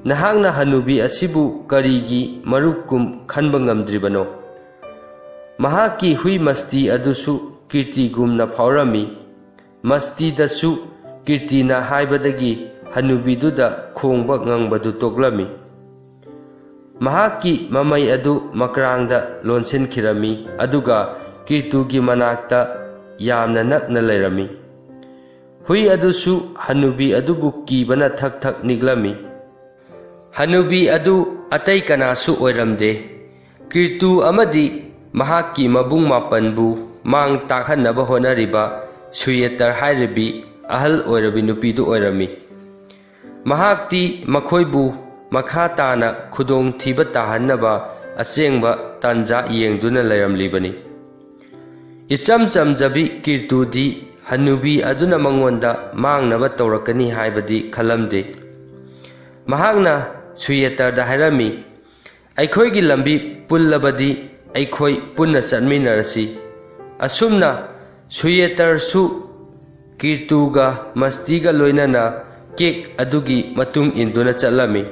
"ꯅꯍꯥꯛꯅ ꯍꯅꯨꯕꯤ ꯑꯁꯤꯕꯨ ꯀꯔꯤꯒꯤ ꯃꯔꯨꯞꯀꯨꯝ ꯈꯟꯕ ꯉꯝꯗ꯭ꯔꯤꯕꯅꯣ?" ꯃꯍꯥꯛꯀꯤ ꯍꯨꯏ ꯃꯁꯇꯤ ꯑꯗꯨꯁꯨ ꯀꯤꯔꯇꯤꯒꯨꯝꯅ ꯐꯥꯎꯔꯝꯃꯤ꯫ ꯃꯁꯇꯤꯗꯁꯨ ꯀꯤꯔꯇꯤꯅ ꯍꯥꯏꯕꯗꯒꯤ ꯍꯅꯨꯕꯤꯗꯨꯗ ꯈꯣꯡꯕ ꯉꯪꯕꯗꯨ ꯇꯣꯛꯂꯝꯃꯤ꯫ ꯃꯍꯥꯛꯀꯤ ꯃꯃꯩ ꯑꯗꯨ ꯃꯀ꯭ꯔꯥꯡꯗ ꯂꯣꯟꯁꯤꯟꯈꯤꯔꯝꯃꯤ, ꯑꯗꯨꯒ ꯀꯤꯔꯇꯨꯒꯤ ꯃꯅꯥꯛꯇ ꯌꯥꯝꯅ ꯅꯛꯅ ꯂꯩꯔꯝꯃꯤ꯫ ꯍꯨꯏ ꯑꯗꯨꯁꯨ ꯍꯅꯨꯕꯤ ꯑꯗꯨꯕꯨ ꯀꯤꯕꯅ ꯊꯛ ꯊꯛ ꯅꯤꯛꯂꯝꯃꯤ꯫ ꯍꯅꯨꯕꯤ ꯑꯗꯨ ꯑꯇꯩ ꯀꯅꯥꯁꯨ ꯑꯣꯏꯔꯝꯗꯦ꯫ ꯀꯤꯔꯇꯨ ꯑꯃꯗꯤ ꯃꯍꯥꯛꯀꯤ ꯃꯕꯨꯡ ꯃꯥꯄꯟꯕꯨ ꯃꯥꯡ ꯇꯥꯛꯍꯟꯅꯕ ꯍꯣꯠꯅꯔꯤꯕ ꯁꯨꯌꯦꯇꯔ ꯍꯥꯏꯔꯤꯕꯤ ꯑꯍꯜ ꯑꯣꯏꯔꯕꯤ ꯅꯨꯄꯤꯗꯨ ꯑꯣꯏꯔꯝꯃꯤ꯫ ꯃꯍꯥꯛꯇꯤ ꯃꯈꯣꯏꯕꯨ ꯃꯈꯥ ꯇꯥꯅ ꯈꯨꯗꯣꯡꯊꯤꯕ ꯇꯥꯍꯟꯅꯕ ꯑꯆꯦꯡꯕ ꯇꯥꯟꯖꯥ ꯌꯦꯡꯗꯨꯅ ꯂꯩꯔꯝꯂꯤꯕꯅꯤ꯫ ꯏꯆꯝ ꯆꯝꯖꯕꯤ ꯀꯤꯔꯇꯨꯗꯤ ꯍꯅꯨꯕꯤ ꯑꯗꯨꯅ ꯃꯉꯣꯟꯗ ꯃꯥꯡꯅꯕ ꯇꯧꯔꯛꯀꯅꯤ ꯍꯥꯏꯕꯗꯤ ꯈꯜꯂꯝꯗꯦ꯫ ꯃꯍꯥꯛꯅ ꯁꯨꯌꯦꯇꯔꯗ ꯍꯥꯏꯔꯝꯃꯤ, "ꯑꯩꯈꯣꯏꯒꯤ ꯂꯝꯕꯤ ꯄꯨꯜꯂꯕꯗꯤ ꯑꯩꯈꯣꯏ ꯄꯨꯟꯅ ꯆꯠꯃꯤꯟꯅꯔꯁꯤ꯫" ꯑꯁꯨꯝꯅ ꯁꯨꯌꯦꯇꯔꯁꯨ ꯀꯤꯔꯇꯨꯒ ꯃꯁꯇꯤꯒ ꯂꯣꯏꯅꯅ ꯀꯦꯛ ꯑꯗꯨꯒꯤ ꯃꯇꯨꯡ ꯏꯟꯗꯨꯅ ꯆꯠꯂꯝꯃꯤ꯫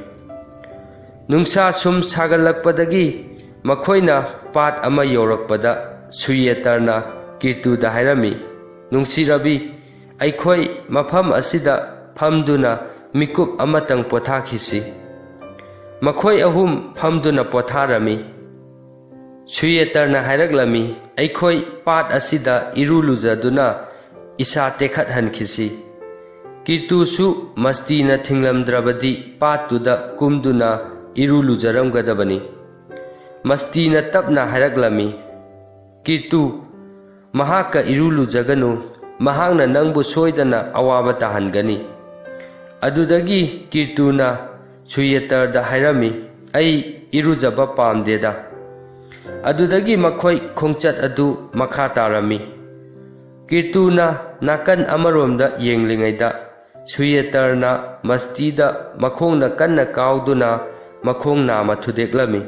ꯅꯨꯡꯁꯥ ꯁꯨꯝ ꯁꯥꯒꯠꯂꯛꯄꯗꯒꯤ ꯃꯈꯣꯏꯅ ꯄꯥꯠ ꯑꯃ ꯌꯧꯔꯛꯄꯗ ꯁꯨꯌꯦꯇꯔꯅ ꯀꯤꯔꯇꯨꯗ ꯍꯥꯏꯔꯝꯃꯤ, "ꯅꯨꯡꯁꯤꯔꯕꯤ, ꯑꯩꯈꯣꯏ ꯃꯐꯝ ꯑꯁꯤꯗ ꯐꯝꯗꯨꯅ ꯃꯤꯀꯨꯞ ꯑꯃꯇꯪ ꯄꯣꯊꯥꯈꯤꯁꯤ꯫" ꯃꯈꯣꯏ ꯑꯍꯨꯝ ꯐꯝꯗꯨꯅ ꯄꯣꯊꯥꯔꯝꯃꯤ꯫ ꯁꯨꯌꯦꯇꯔꯅ ꯍꯥꯏꯔꯛꯂꯝꯃꯤ, "ꯑꯩꯈꯣꯏ ꯄꯥꯠ ꯑꯁꯤꯗ ꯏꯔꯨ ꯂꯨꯖꯗꯨꯅ ꯏꯁꯥ ꯇꯦꯛꯈꯠꯍꯟꯈꯤꯁꯤ꯫" ꯀꯤꯔꯇꯨꯁꯨ ꯃꯁꯇꯤꯅ ꯊꯤꯡꯂꯝꯗ꯭ꯔꯕꯗꯤ ꯄꯥꯠꯇꯨꯗ ꯀꯨꯝꯗꯨꯅ ꯏꯔꯨ ꯂꯨꯖꯔꯝꯒꯗꯕꯅꯤ꯫ ꯃꯁꯇꯤꯅ ꯇꯞꯅ ꯍꯥꯏꯔꯛꯂꯝꯃꯤ, "ꯀꯤꯔꯇꯨ, ꯃꯍꯥꯛꯀ ꯏꯔꯨ ꯂꯨꯖꯒꯅꯨ, ꯃꯍꯥꯛꯅ ꯅꯪꯕꯨ ꯁꯣꯏꯗꯅ ꯑꯋꯥꯕ ꯇꯥꯍꯟꯒꯅꯤ꯫" ꯑꯗꯨꯗꯒꯤ ꯀꯤꯔꯇꯨꯅ ꯁꯨꯌꯦꯇꯔꯗ ꯍꯥꯏꯔꯝꯃꯤ, "ꯑꯩ ꯏꯔꯨꯖꯕ ꯄꯥꯝꯗꯦꯗ꯫" ꯑꯗꯨꯗꯒꯤ ꯃꯈꯣꯏ ꯈꯣꯡꯆꯠ ꯑꯗꯨ ꯃꯈꯥ ꯇꯥꯔꯝꯃꯤ꯫ ꯀꯤꯔꯇꯨꯅ ꯅꯥꯀꯟ ꯑꯃꯔꯣꯝꯗ ꯌꯦꯡꯂꯤꯉꯩꯗ ꯁꯨꯌꯦꯇꯔꯅ ꯃꯁꯇꯤꯗ ꯃꯈꯣꯡꯅ ꯀꯟꯅ ꯀꯥꯎꯗꯨꯅ ꯃꯈꯣꯡ ꯅꯥꯝꯃ ꯊꯨꯗꯦꯛꯂꯝꯃꯤ꯫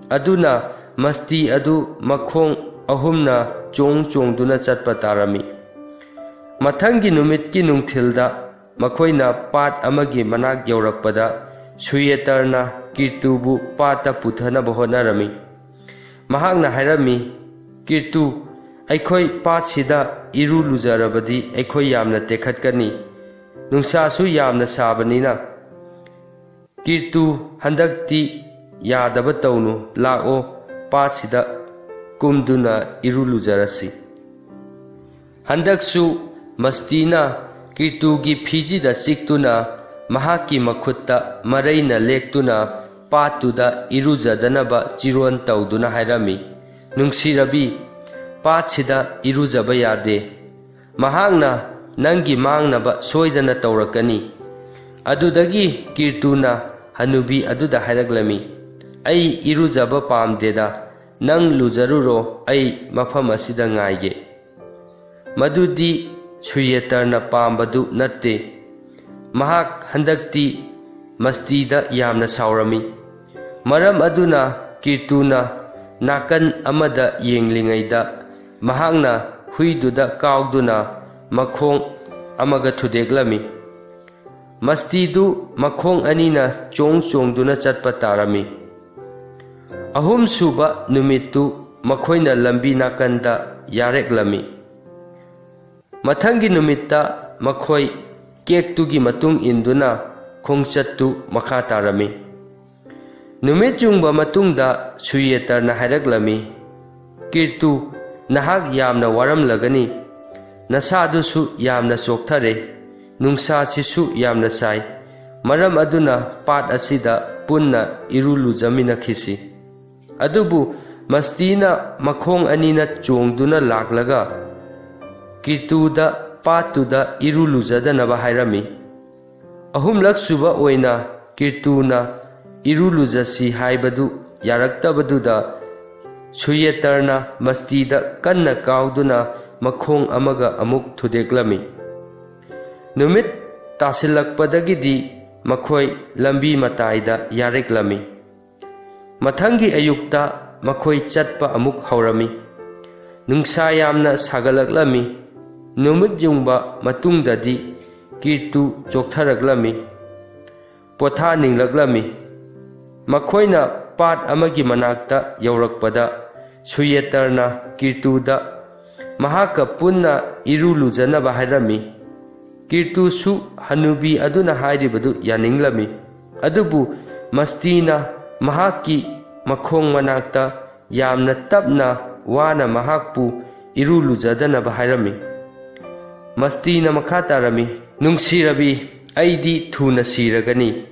ꯑꯗꯨꯅ ꯃꯁꯇꯤ ꯑꯗꯨ ꯃꯈꯣꯡ ꯑꯍꯨꯝꯅ ꯆꯣꯡ ꯆꯣꯡꯗꯨꯅ ꯆꯠꯄ ꯇꯥꯔꯝꯃꯤ꯫ ꯃꯊꯪꯒꯤ ꯅꯨꯃꯤꯠꯀꯤ ꯅꯨꯡꯊꯤꯜꯗ ꯃꯈꯣꯏꯅ ꯄꯥꯠ ꯑꯃꯒꯤ ꯃꯅꯥꯛ ꯌꯧꯔꯛꯄꯗ ꯁꯨꯌꯦꯇꯔꯅ ꯀꯤꯔꯇꯨꯕꯨ ꯄꯥꯠꯇ ꯄꯨꯊꯅꯕ ꯍꯣꯠꯅꯔꯝꯃꯤ꯫ ꯃꯍꯥꯛꯅ ꯍꯥꯏꯔꯝꯃꯤ, "ꯀꯤꯔꯇꯨ, ꯑꯩꯈꯣꯏ ꯄꯥꯠꯁꯤꯗ ꯏꯔꯨ ꯂꯨꯖꯔꯕꯗꯤ ꯑꯩꯈꯣꯏ ꯌꯥꯝꯅ ꯇꯦꯛꯈꯠꯀꯅꯤ꯫ ꯅꯨꯡꯁꯥꯁꯨ ꯌꯥꯝꯅ ꯁꯥꯕꯅꯤꯅ꯫ ꯀꯤꯔꯇꯨ, ꯍꯟꯗꯛꯇꯤ ꯌꯥꯗꯕ ꯇꯧꯅꯨ, ꯂꯥꯛꯑꯣ, ꯄꯥꯠꯁꯤꯗ ꯀꯨꯝꯗꯨꯅ ꯏꯔꯨ ꯂꯨꯖꯔꯁꯤ"꯫ ꯍꯟꯗꯛꯁꯨ ꯃꯁꯇꯤꯅ ꯀꯤꯔꯇꯨꯒꯤ ꯐꯤꯖꯤꯗ ꯆꯤꯛꯇꯨꯅ ꯃꯍꯥꯛꯀꯤ ꯃꯈꯨꯠꯇ ꯃꯔꯩꯅ ꯂꯦꯛꯇꯨꯅ ꯄꯥꯠꯇꯨꯗ ꯏꯔꯨꯖꯗꯅꯕ ꯆꯤꯔꯣꯟ ꯇꯧꯗꯨꯅ ꯍꯥꯏꯔꯝꯃꯤ, "ꯅꯨꯡꯁꯤꯔꯕꯤ, ꯄꯥꯠꯁꯤꯗ ꯏꯔꯨꯖꯕ ꯌꯥꯗꯦ꯫ ꯃꯍꯥꯛꯅ ꯅꯪꯒꯤ ꯃꯥꯡꯅꯕ ꯁꯣꯏꯗꯅ ꯇꯧꯔꯛꯀꯅꯤ"꯫ ꯑꯗꯨꯗꯒꯤ ꯀꯤꯔꯇꯨꯅ ꯍꯅꯨꯕꯤ ꯑꯗꯨꯗ ꯍꯥꯏꯔꯛꯂꯝꯃꯤ, "ꯑꯩ ꯏꯔꯨꯖꯕ ꯄꯥꯝꯗꯦꯗ, ꯅꯪ ꯂꯨꯖꯔꯨꯔꯣ, ꯑꯩ ꯃꯐꯝ ꯑꯁꯤꯗ ꯉꯥꯏꯒꯦ"꯫ ꯃꯗꯨꯗꯤ ꯁꯨꯌꯦꯇꯔꯅ ꯄꯥꯝꯕꯗꯨ ꯅꯠꯇꯦ꯫ ꯃꯍꯥꯛ ꯍꯟꯗꯛꯇꯤ ꯃꯁꯇꯤꯗ ꯌꯥꯝꯅ ꯁꯥꯎꯔꯝꯃꯤ꯫ ꯃꯔꯝ ꯑꯗꯨꯅ ꯀꯤꯔꯇꯨꯅ ꯅꯥꯀꯟ ꯑꯃꯗ ꯌꯦꯡꯂꯤꯉꯩꯗ ꯃꯍꯥꯛꯅ ꯍꯨꯏꯗꯨꯗ ꯀꯥꯎꯗꯨꯅ ꯃꯈꯣꯡ ꯑꯃꯒ ꯊꯨꯗꯦꯛꯂꯝꯃꯤ꯫ ꯃꯁꯇꯤꯗꯨ ꯃꯈꯣꯡ ꯑꯅꯤꯅ ꯆꯣꯡ ꯆꯣꯡꯗꯨꯅ ꯆꯠꯄ ꯇꯥꯔꯝꯃꯤ꯫ ꯑꯍꯨꯝꯁꯨꯕ ꯅꯨꯃꯤꯠꯇꯨ ꯃꯈꯣꯏꯅ ꯂꯝꯕꯤ ꯅꯥꯀꯟꯗ ꯌꯥꯔꯦꯛꯂꯝꯃꯤ꯫ ꯃꯊꯪꯒꯤ ꯅꯨꯃꯤꯠꯇ ꯃꯈꯣꯏ ꯀꯦꯛꯇꯨꯒꯤ ꯃꯇꯨꯡ ꯏꯟꯗꯨꯅ ꯈꯣꯡꯆꯠꯇꯨ ꯃꯈꯥ ꯇꯥꯔꯝꯃꯤ꯫ ꯅꯨꯃꯤꯠ ꯌꯨꯡꯕ ꯃꯇꯨꯡꯗ ꯁꯨꯌꯦꯇꯔꯅ ꯍꯥꯏꯔꯛꯂꯝꯃꯤ, "ꯀꯤꯔꯇꯨ, ꯅꯍꯥꯛ ꯌꯥꯝꯅ ꯋꯥꯔꯝꯂꯒꯅꯤ꯫ ꯅꯁꯥꯗꯨꯁꯨ ꯌꯥꯝꯅ ꯆꯣꯛꯊꯔꯦ꯫ ꯅꯨꯡꯁꯥꯁꯤꯁꯨ ꯌꯥꯝꯅ ꯁꯥꯏ꯫ ꯃꯔꯝ ꯑꯗꯨꯅ ꯄꯥꯠ ꯑꯁꯤꯗ ꯄꯨꯟꯅ ꯏꯔꯨ ꯂꯨꯖꯃꯤꯟꯅꯈꯤꯁꯤ"꯫ ꯑꯗꯨꯕꯨ ꯃꯁꯇꯤꯅ ꯃꯈꯣꯡ ꯑꯅꯤꯅ ꯆꯣꯡꯗꯨꯅ ꯂꯥꯛꯂꯒ ꯀꯤꯔꯇꯨꯗ ꯄꯥꯠꯇꯨꯗ ꯏꯔꯨ ꯂꯨꯖꯗꯅꯕ ꯍꯥꯏꯔꯝꯃꯤ꯫ ꯑꯍꯨꯝꯂꯛ ꯁꯨꯕ ꯑꯣꯏꯅ ꯀꯤꯔꯇꯨꯅ ꯏꯔꯨ ꯂꯨꯖꯁꯤ ꯍꯥꯏꯕꯗꯨ ꯌꯥꯔꯛꯇꯕꯗꯨꯗ ꯁꯨꯌꯦꯇꯔꯅ ꯃꯁꯇꯤꯗ ꯀꯟꯅ ꯀꯥꯎꯗꯨꯅ ꯃꯈꯣꯡ ꯑꯃꯒ ꯑꯃꯨꯛ ꯊꯨꯗꯦꯛꯂꯝꯃꯤ꯫ ꯅꯨꯃꯤꯠ ꯇꯥꯁꯤꯜꯂꯛꯄꯗꯒꯤꯗꯤ ꯃꯈꯣꯏ ꯂꯝꯕꯤ ꯃꯇꯥꯏꯗ ꯌꯥꯔꯛꯂꯝꯃꯤ꯫ ꯃꯊꯪꯒꯤ ꯑꯌꯨꯛꯇ ꯃꯈꯣꯏ ꯆꯠꯄ ꯑꯃꯨꯛ ꯍꯧꯔꯝꯃꯤ꯫ ꯅꯨꯡꯁꯥ ꯌꯥꯝꯅ ꯁꯥꯒꯠꯂꯛꯂꯝꯃꯤ꯫ ꯅꯨꯃꯤꯠ ꯌꯨꯡꯕ ꯃꯇꯨꯡꯗꯗꯤ ꯀꯤꯔꯇꯨ ꯆꯣꯛꯊꯔꯛꯂꯝꯃꯤ꯫ ꯄꯣꯊꯥꯅꯤꯡꯂꯛꯂꯝꯃꯤ꯫ ꯃꯈꯣꯏꯅ ꯄꯥꯠ ꯑꯃꯒꯤ ꯃꯅꯥꯛꯇ ꯌꯧꯔꯛꯄꯗ ꯁꯨꯌꯦꯇꯔꯅ ꯀꯤꯔꯇꯨꯗ ꯃꯍꯥꯛꯀ ꯄꯨꯟꯅ ꯏꯔꯨ ꯂꯨꯖꯅꯕ ꯍꯥꯏꯔꯝꯃꯤ꯫ ꯀꯤꯔꯇꯨꯁꯨ ꯍꯅꯨꯕꯤ ꯑꯗꯨꯅ ꯍꯥꯏꯔꯤꯕꯗꯨ ꯌꯥꯅꯤꯡꯂꯝꯃꯤ꯫ ꯑꯗꯨꯕꯨ ꯃꯁꯇꯤꯅ ꯃꯍꯥꯛꯀꯤ ꯃꯈꯣꯡ ꯃꯅꯥꯛꯇ ꯌꯥꯝꯅ ꯇꯞꯅ ꯋꯥꯅ ꯃꯍꯥꯛꯄꯨ ꯏꯔꯨ ꯂꯨꯖꯗꯅꯕ ꯍꯥꯏꯔꯝꯃꯤ꯫ ꯃꯁꯇꯤꯅ ꯃꯈꯥ ꯇꯥꯔꯝꯃꯤ, "ꯅꯨꯡꯁꯤꯔꯕꯤ, ꯑꯩꯗꯤ ꯊꯨꯅ ꯁꯤꯔꯒꯅꯤ꯫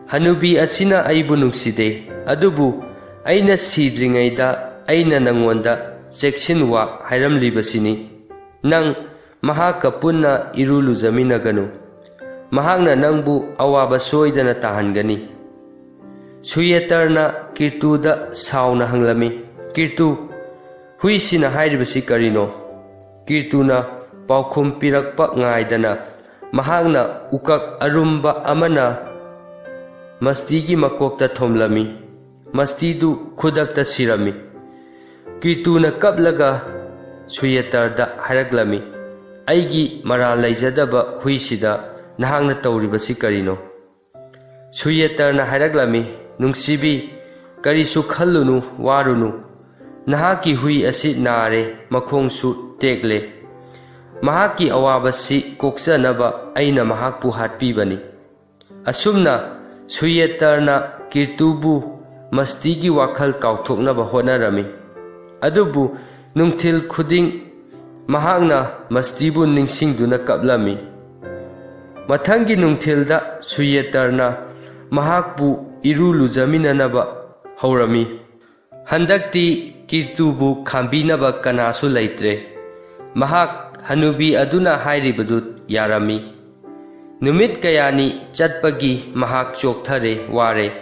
ꯍꯅꯨꯕꯤ ꯑꯁꯤꯅ ꯑꯩꯕꯨ ꯅꯨꯡꯁꯤꯗꯦ, ꯑꯗꯨꯕꯨ ꯑꯩꯅ ꯁꯤꯗ꯭ꯔꯤꯉꯩꯗ ꯑꯩꯅ ꯅꯉꯣꯟꯗ ꯆꯦꯛꯁꯤꯟꯋꯥ ꯍꯥꯏꯔꯝꯂꯤꯕꯁꯤꯅꯤ꯫ ꯅꯪ ꯃꯍꯥꯛꯀ ꯄꯨꯟꯅ ꯏꯔꯨ ꯂꯨꯖꯃꯤꯟꯅꯒꯅꯨ꯫ ꯃꯍꯥꯛꯅ ꯅꯪꯕꯨ ꯑꯋꯥꯕ ꯁꯣꯏꯗꯅ ꯇꯥꯍꯟꯒꯅꯤ꯫" ꯁꯨꯌꯦꯇꯔꯅ ꯀꯤꯔꯇꯨꯗ ꯁꯥꯎꯅ ꯍꯪꯂꯝꯃꯤ, "ꯀꯤꯔꯇꯨ, ꯍꯨꯏꯁꯤꯅ ꯍꯥꯏꯔꯤꯕꯁꯤ ꯀꯔꯤꯅꯣ?" ꯀꯤꯔꯇꯨꯅ ꯄꯥꯎꯈꯨꯝ ꯄꯤꯔꯛꯄ ꯉꯥꯏꯗꯅ ꯃꯍꯥꯛꯅ ꯎꯀꯛ ꯑꯔꯨꯝꯕ ꯑꯃꯅ ꯃꯁꯇꯤꯒꯤ ꯃꯀꯣꯛꯇ ꯊꯣꯝꯂꯝꯃꯤ꯫ ꯃꯁꯇꯤꯗꯨ ꯈꯨꯗꯛꯇ ꯁꯤꯔꯝꯃꯤ꯫ ꯀꯤꯔꯇꯨꯅ ꯀꯞꯂꯒ ꯁꯨꯌꯦꯇꯔꯗ ꯍꯥꯏꯔꯛꯂꯝꯃꯤ, "ꯑꯩꯒꯤ ꯃꯔꯥꯜ ꯂꯩꯖꯗꯕ ꯍꯨꯏꯁꯤꯗ ꯅꯍꯥꯛꯅ ꯇꯧꯔꯤꯕꯁꯤ ꯀꯔꯤꯅꯣ?" ꯁꯨꯌꯦꯇꯔꯅ ꯍꯥꯏꯔꯛꯂꯝꯃꯤ, "ꯅꯨꯡꯁꯤꯕꯤ, ꯀꯔꯤꯁꯨ ꯈꯜꯂꯨꯅꯨ, ꯋꯥꯔꯨꯅꯨ꯫ ꯅꯍꯥꯛꯀꯤ ꯍꯨꯏ ꯑꯁꯤ ꯅꯥꯔꯦ, ꯃꯈꯣꯡꯁꯨ ꯇꯦꯛꯂꯦ꯫ ꯃꯍꯥꯛꯀꯤ ꯑꯋꯥꯕꯁꯤ ꯀꯣꯛꯆꯅꯕ ꯑꯩꯅ ꯃꯍꯥꯛꯄꯨ ꯍꯥꯠꯄꯤꯕꯅꯤ꯫" ꯑꯁꯨꯝꯅ ꯁꯨꯌꯦꯇꯔꯅ ꯀꯤꯔꯇꯨꯕꯨ ꯃꯁꯇꯤꯒꯤ ꯋꯥꯈꯜ ꯀꯥꯎꯊꯣꯛꯅꯕ ꯍꯣꯠꯅꯔꯝꯃꯤ꯫ ꯑꯗꯨꯕꯨ ꯅꯨꯡꯊꯤꯜ ꯈꯨꯗꯤꯡ ꯃꯍꯥꯛꯅ ꯃꯁꯇꯤꯕꯨ ꯅꯤꯡꯁꯤꯡꯗꯨꯅ ꯀꯞꯂꯝꯃꯤ꯫ ꯃꯊꯪꯒꯤ ꯅꯨꯡꯊꯤꯜꯗ ꯁꯨꯌꯦꯇꯔꯅ ꯃꯍꯥꯛꯄꯨ ꯏꯔꯨ ꯂꯨꯖꯃꯤꯟꯅꯅꯕ ꯍꯧꯔꯝꯃꯤ꯫ ꯍꯟꯗꯛꯇꯤ ꯀꯤꯔꯇꯨꯕꯨ ꯈꯥꯝꯕꯤꯅꯕ ꯀꯅꯥꯁꯨ ꯂꯩꯇ꯭ꯔꯦ꯫ ꯃꯍꯥꯛ ꯍꯅꯨꯕꯤ ꯑꯗꯨꯅ ꯍꯥꯏꯔꯤꯕꯗꯨ ꯌꯥꯔꯝꯃꯤ꯫ ꯅꯨꯃꯤꯠ ꯀꯌꯥꯅꯤ ꯆꯠꯄꯒꯤ ꯃꯍꯥꯛ ꯆꯣꯛꯊꯔꯦ, ꯋꯥꯔꯦ꯫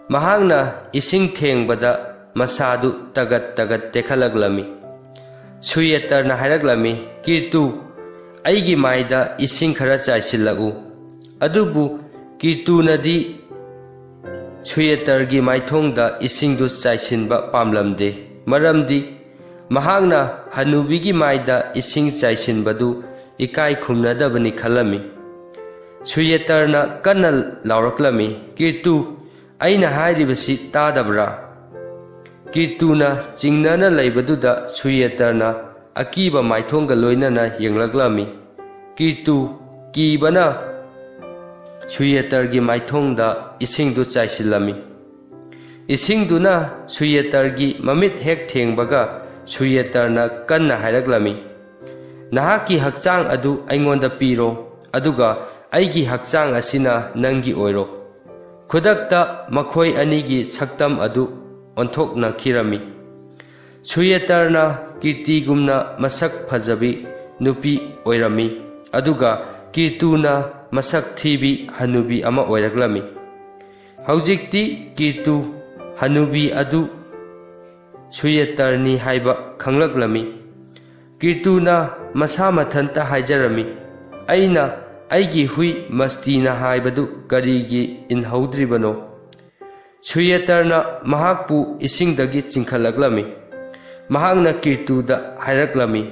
ꯃꯍꯥꯛꯅ ꯏꯁꯤꯡ ꯊꯦꯡꯕꯗ ꯃꯁꯥꯗꯨ ꯇꯒꯠ ꯇꯒꯠ ꯇꯦꯛꯈꯠꯂꯛꯂꯝꯃꯤ꯫ ꯁꯨꯌꯦꯇꯔꯅ ꯍꯥꯏꯔꯛꯂꯝꯃꯤ, "ꯀꯤꯔꯇꯨ, ꯑꯩꯒꯤ ꯃꯥꯏꯗ ꯏꯁꯤꯡ ꯈꯔ ꯆꯥꯏꯁꯤꯜꯂꯛꯎ꯫" ꯑꯗꯨꯕꯨ ꯀꯤꯔꯇꯨꯅꯗꯤ ꯁꯨꯌꯦꯇꯔꯒꯤ ꯃꯥꯏꯊꯣꯡꯗ ꯏꯁꯤꯡꯗꯨ ꯆꯥꯏꯁꯤꯟꯕ ꯄꯥꯝꯂꯝꯗꯦ, ꯃꯔꯝꯗꯤ ꯃꯍꯥꯛꯅ ꯍꯅꯨꯕꯤꯒꯤ ꯃꯥꯏꯗ ꯏꯁꯤꯡ ꯆꯥꯏꯁꯤꯟꯕꯗꯨ ꯏꯀꯥꯏ ꯈꯨꯝꯅꯗꯕꯅꯤ ꯈꯜꯂꯝꯃꯤ꯫ ꯁꯨꯌꯦꯇꯔꯅ ꯀꯟꯅ ꯂꯥꯎꯔꯛꯂꯝꯃꯤ, "ꯀꯤꯔꯇꯨ, ꯑꯩꯅ ꯍꯥꯏꯔꯤꯕꯁꯤ ꯇꯥꯗꯕ꯭ꯔꯥ?" ꯀꯤꯔꯇꯨꯅ ꯆꯤꯡꯅꯅ ꯂꯩꯕꯗꯨꯗ ꯁꯨꯌꯦꯇꯔꯅ ꯑꯀꯤꯕ ꯃꯥꯏꯊꯣꯡꯒ ꯂꯣꯏꯅꯅ ꯌꯦꯡꯂꯛꯂꯝꯃꯤ꯫ ꯀꯤꯔꯇꯨ ꯀꯤꯕꯅ ꯁꯨꯌꯦꯇꯔꯒꯤ ꯃꯥꯏꯊꯣꯡꯗ ꯏꯁꯤꯡꯗꯨ ꯆꯥꯏꯁꯤꯜꯂꯝꯃꯤ꯫ ꯏꯁꯤꯡꯗꯨꯅ ꯁꯨꯌꯦꯇꯔꯒꯤ ꯃꯃꯤꯠ ꯍꯦꯛ ꯊꯦꯡꯕꯒ ꯁꯨꯌꯦꯇꯔꯅ ꯀꯟꯅ ꯍꯥꯏꯔꯛꯂꯝꯃꯤ, "ꯅꯍꯥꯛꯀꯤ ꯍꯛꯆꯥꯡ ꯑꯗꯨ ꯑꯩꯉꯣꯟꯗ ꯄꯤꯔꯣ, ꯑꯗꯨꯒ ꯑꯩꯒꯤ ꯍꯛꯆꯥꯡ ꯑꯁꯤꯅ ꯅꯪꯒꯤ ꯑꯣꯏꯔꯣ꯫" ꯈꯨꯗꯛꯇ ꯃꯈꯣꯏ ꯑꯅꯤꯒꯤ ꯁꯛꯇꯝ ꯑꯗꯨ ꯑꯣꯟꯊꯣꯛꯅꯈꯤꯔꯝꯃꯤ꯫ ꯁꯨꯌꯦꯇꯔꯅ ꯀꯤꯔꯇꯤꯒꯨꯝꯅ ꯃꯁꯛ ꯐꯖꯕꯤ ꯅꯨꯄꯤ ꯑꯣꯏꯔꯝꯃꯤ, ꯑꯗꯨꯒ ꯀꯤꯔꯇꯨꯅ ꯃꯁꯛ ꯊꯤꯕꯤ ꯍꯅꯨꯕꯤ ꯑꯃ ꯑꯣꯏꯔꯛꯂꯝꯃꯤ꯫ ꯍꯧꯖꯤꯛꯇꯤ ꯀꯤꯔꯇꯨ ꯍꯅꯨꯕꯤ ꯑꯗꯨ ꯁꯨꯌꯦꯇꯔꯅꯤ ꯍꯥꯏꯕ ꯈꯪꯂꯛꯂꯝꯃꯤ꯫ ꯀꯤꯔꯇꯨꯅ ꯃꯁꯥ ꯃꯊꯟꯇ ꯍꯥꯏꯖꯔꯝꯃꯤ, "ꯑꯩꯅ ꯑꯩꯒꯤ ꯍꯨꯏ ꯃꯁꯇꯤꯅ ꯍꯥꯏꯕꯗꯨ ꯀꯔꯤꯒꯤ ꯏꯟꯍꯧꯗ꯭ꯔꯤꯕꯅꯣ?" ꯁꯨꯌꯦꯇꯔꯅ ꯃꯍꯥꯛꯄꯨ ꯏꯁꯤꯡꯗꯒꯤ ꯆꯤꯡꯈꯠꯂꯛꯂꯝꯃꯤ꯫ ꯃꯍꯥꯛꯅ ꯀꯤꯔꯇꯨꯗ ꯍꯥꯏꯔꯛꯂꯝꯃꯤ,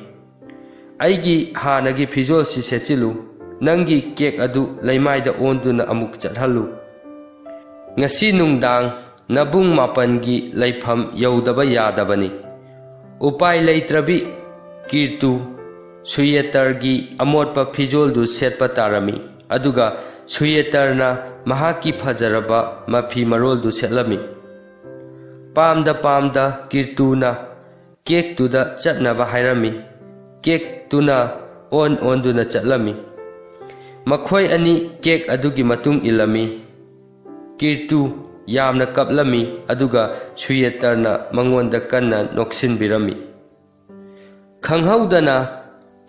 "ꯑꯩꯒꯤ ꯍꯥꯟꯅꯒꯤ ꯐꯤꯖꯣꯜꯁꯤ ꯁꯦꯠꯆꯤꯜꯂꯨ, ꯅꯪꯒꯤ ꯀꯦꯛ ꯑꯗꯨ ꯂꯩꯃꯥꯏꯗ ꯑꯣꯟꯗꯨꯅ ꯑꯃꯨꯛ ꯆꯠꯍꯜꯂꯨ꯫ ꯉꯁꯤ ꯅꯨꯡꯗꯥꯡ ꯅꯕꯨꯡ ꯃꯥꯄꯟꯒꯤ ꯂꯩꯐꯝ ꯌꯧꯗꯕ ꯌꯥꯗꯕꯅꯤ꯫" ꯎꯄꯥꯏ ꯂꯩꯇ꯭ꯔꯕꯤ ꯀꯤꯔꯇꯨ ꯁꯨꯌꯦꯇꯔꯒꯤ ꯑꯃꯣꯠꯄ ꯐꯤꯖꯣꯜꯗꯨ ꯁꯦꯠꯄ ꯇꯥꯔꯝꯃꯤ, ꯑꯗꯨꯒ ꯁꯨꯌꯦꯇꯔꯅ ꯃꯍꯥꯛꯀꯤ ꯐꯖꯔꯕ ꯃꯐꯤ ꯃꯔꯣꯜꯗꯨ ꯁꯦꯠꯂꯝꯃꯤ꯫ ꯄꯥꯝꯗ ꯄꯥꯝꯗ ꯀꯤꯔꯇꯨꯅ ꯀꯦꯛꯇꯨꯗ ꯆꯠꯅꯕ ꯍꯥꯏꯔꯝꯃꯤ꯫ ꯀꯦꯛꯇꯨꯅ ꯑꯣꯟ ꯑꯣꯟꯗꯨꯅ ꯆꯠꯂꯝꯃꯤ꯫ ꯃꯈꯣꯏ ꯑꯅꯤ ꯀꯦꯛ ꯑꯗꯨꯒꯤ ꯃꯇꯨꯡ ꯏꯜꯂꯝꯃꯤ꯫ ꯀꯤꯔꯇꯨ ꯌꯥꯝꯅ ꯀꯞꯂꯝꯃꯤ, ꯑꯗꯨꯒ ꯁꯨꯌꯦꯇꯔꯅ ꯃꯉꯣꯟꯗ ꯀꯟꯅ ꯅꯣꯛꯁꯤꯟꯕꯤꯔꯝꯃꯤ꯫ ꯈꯪꯍꯧꯗꯅ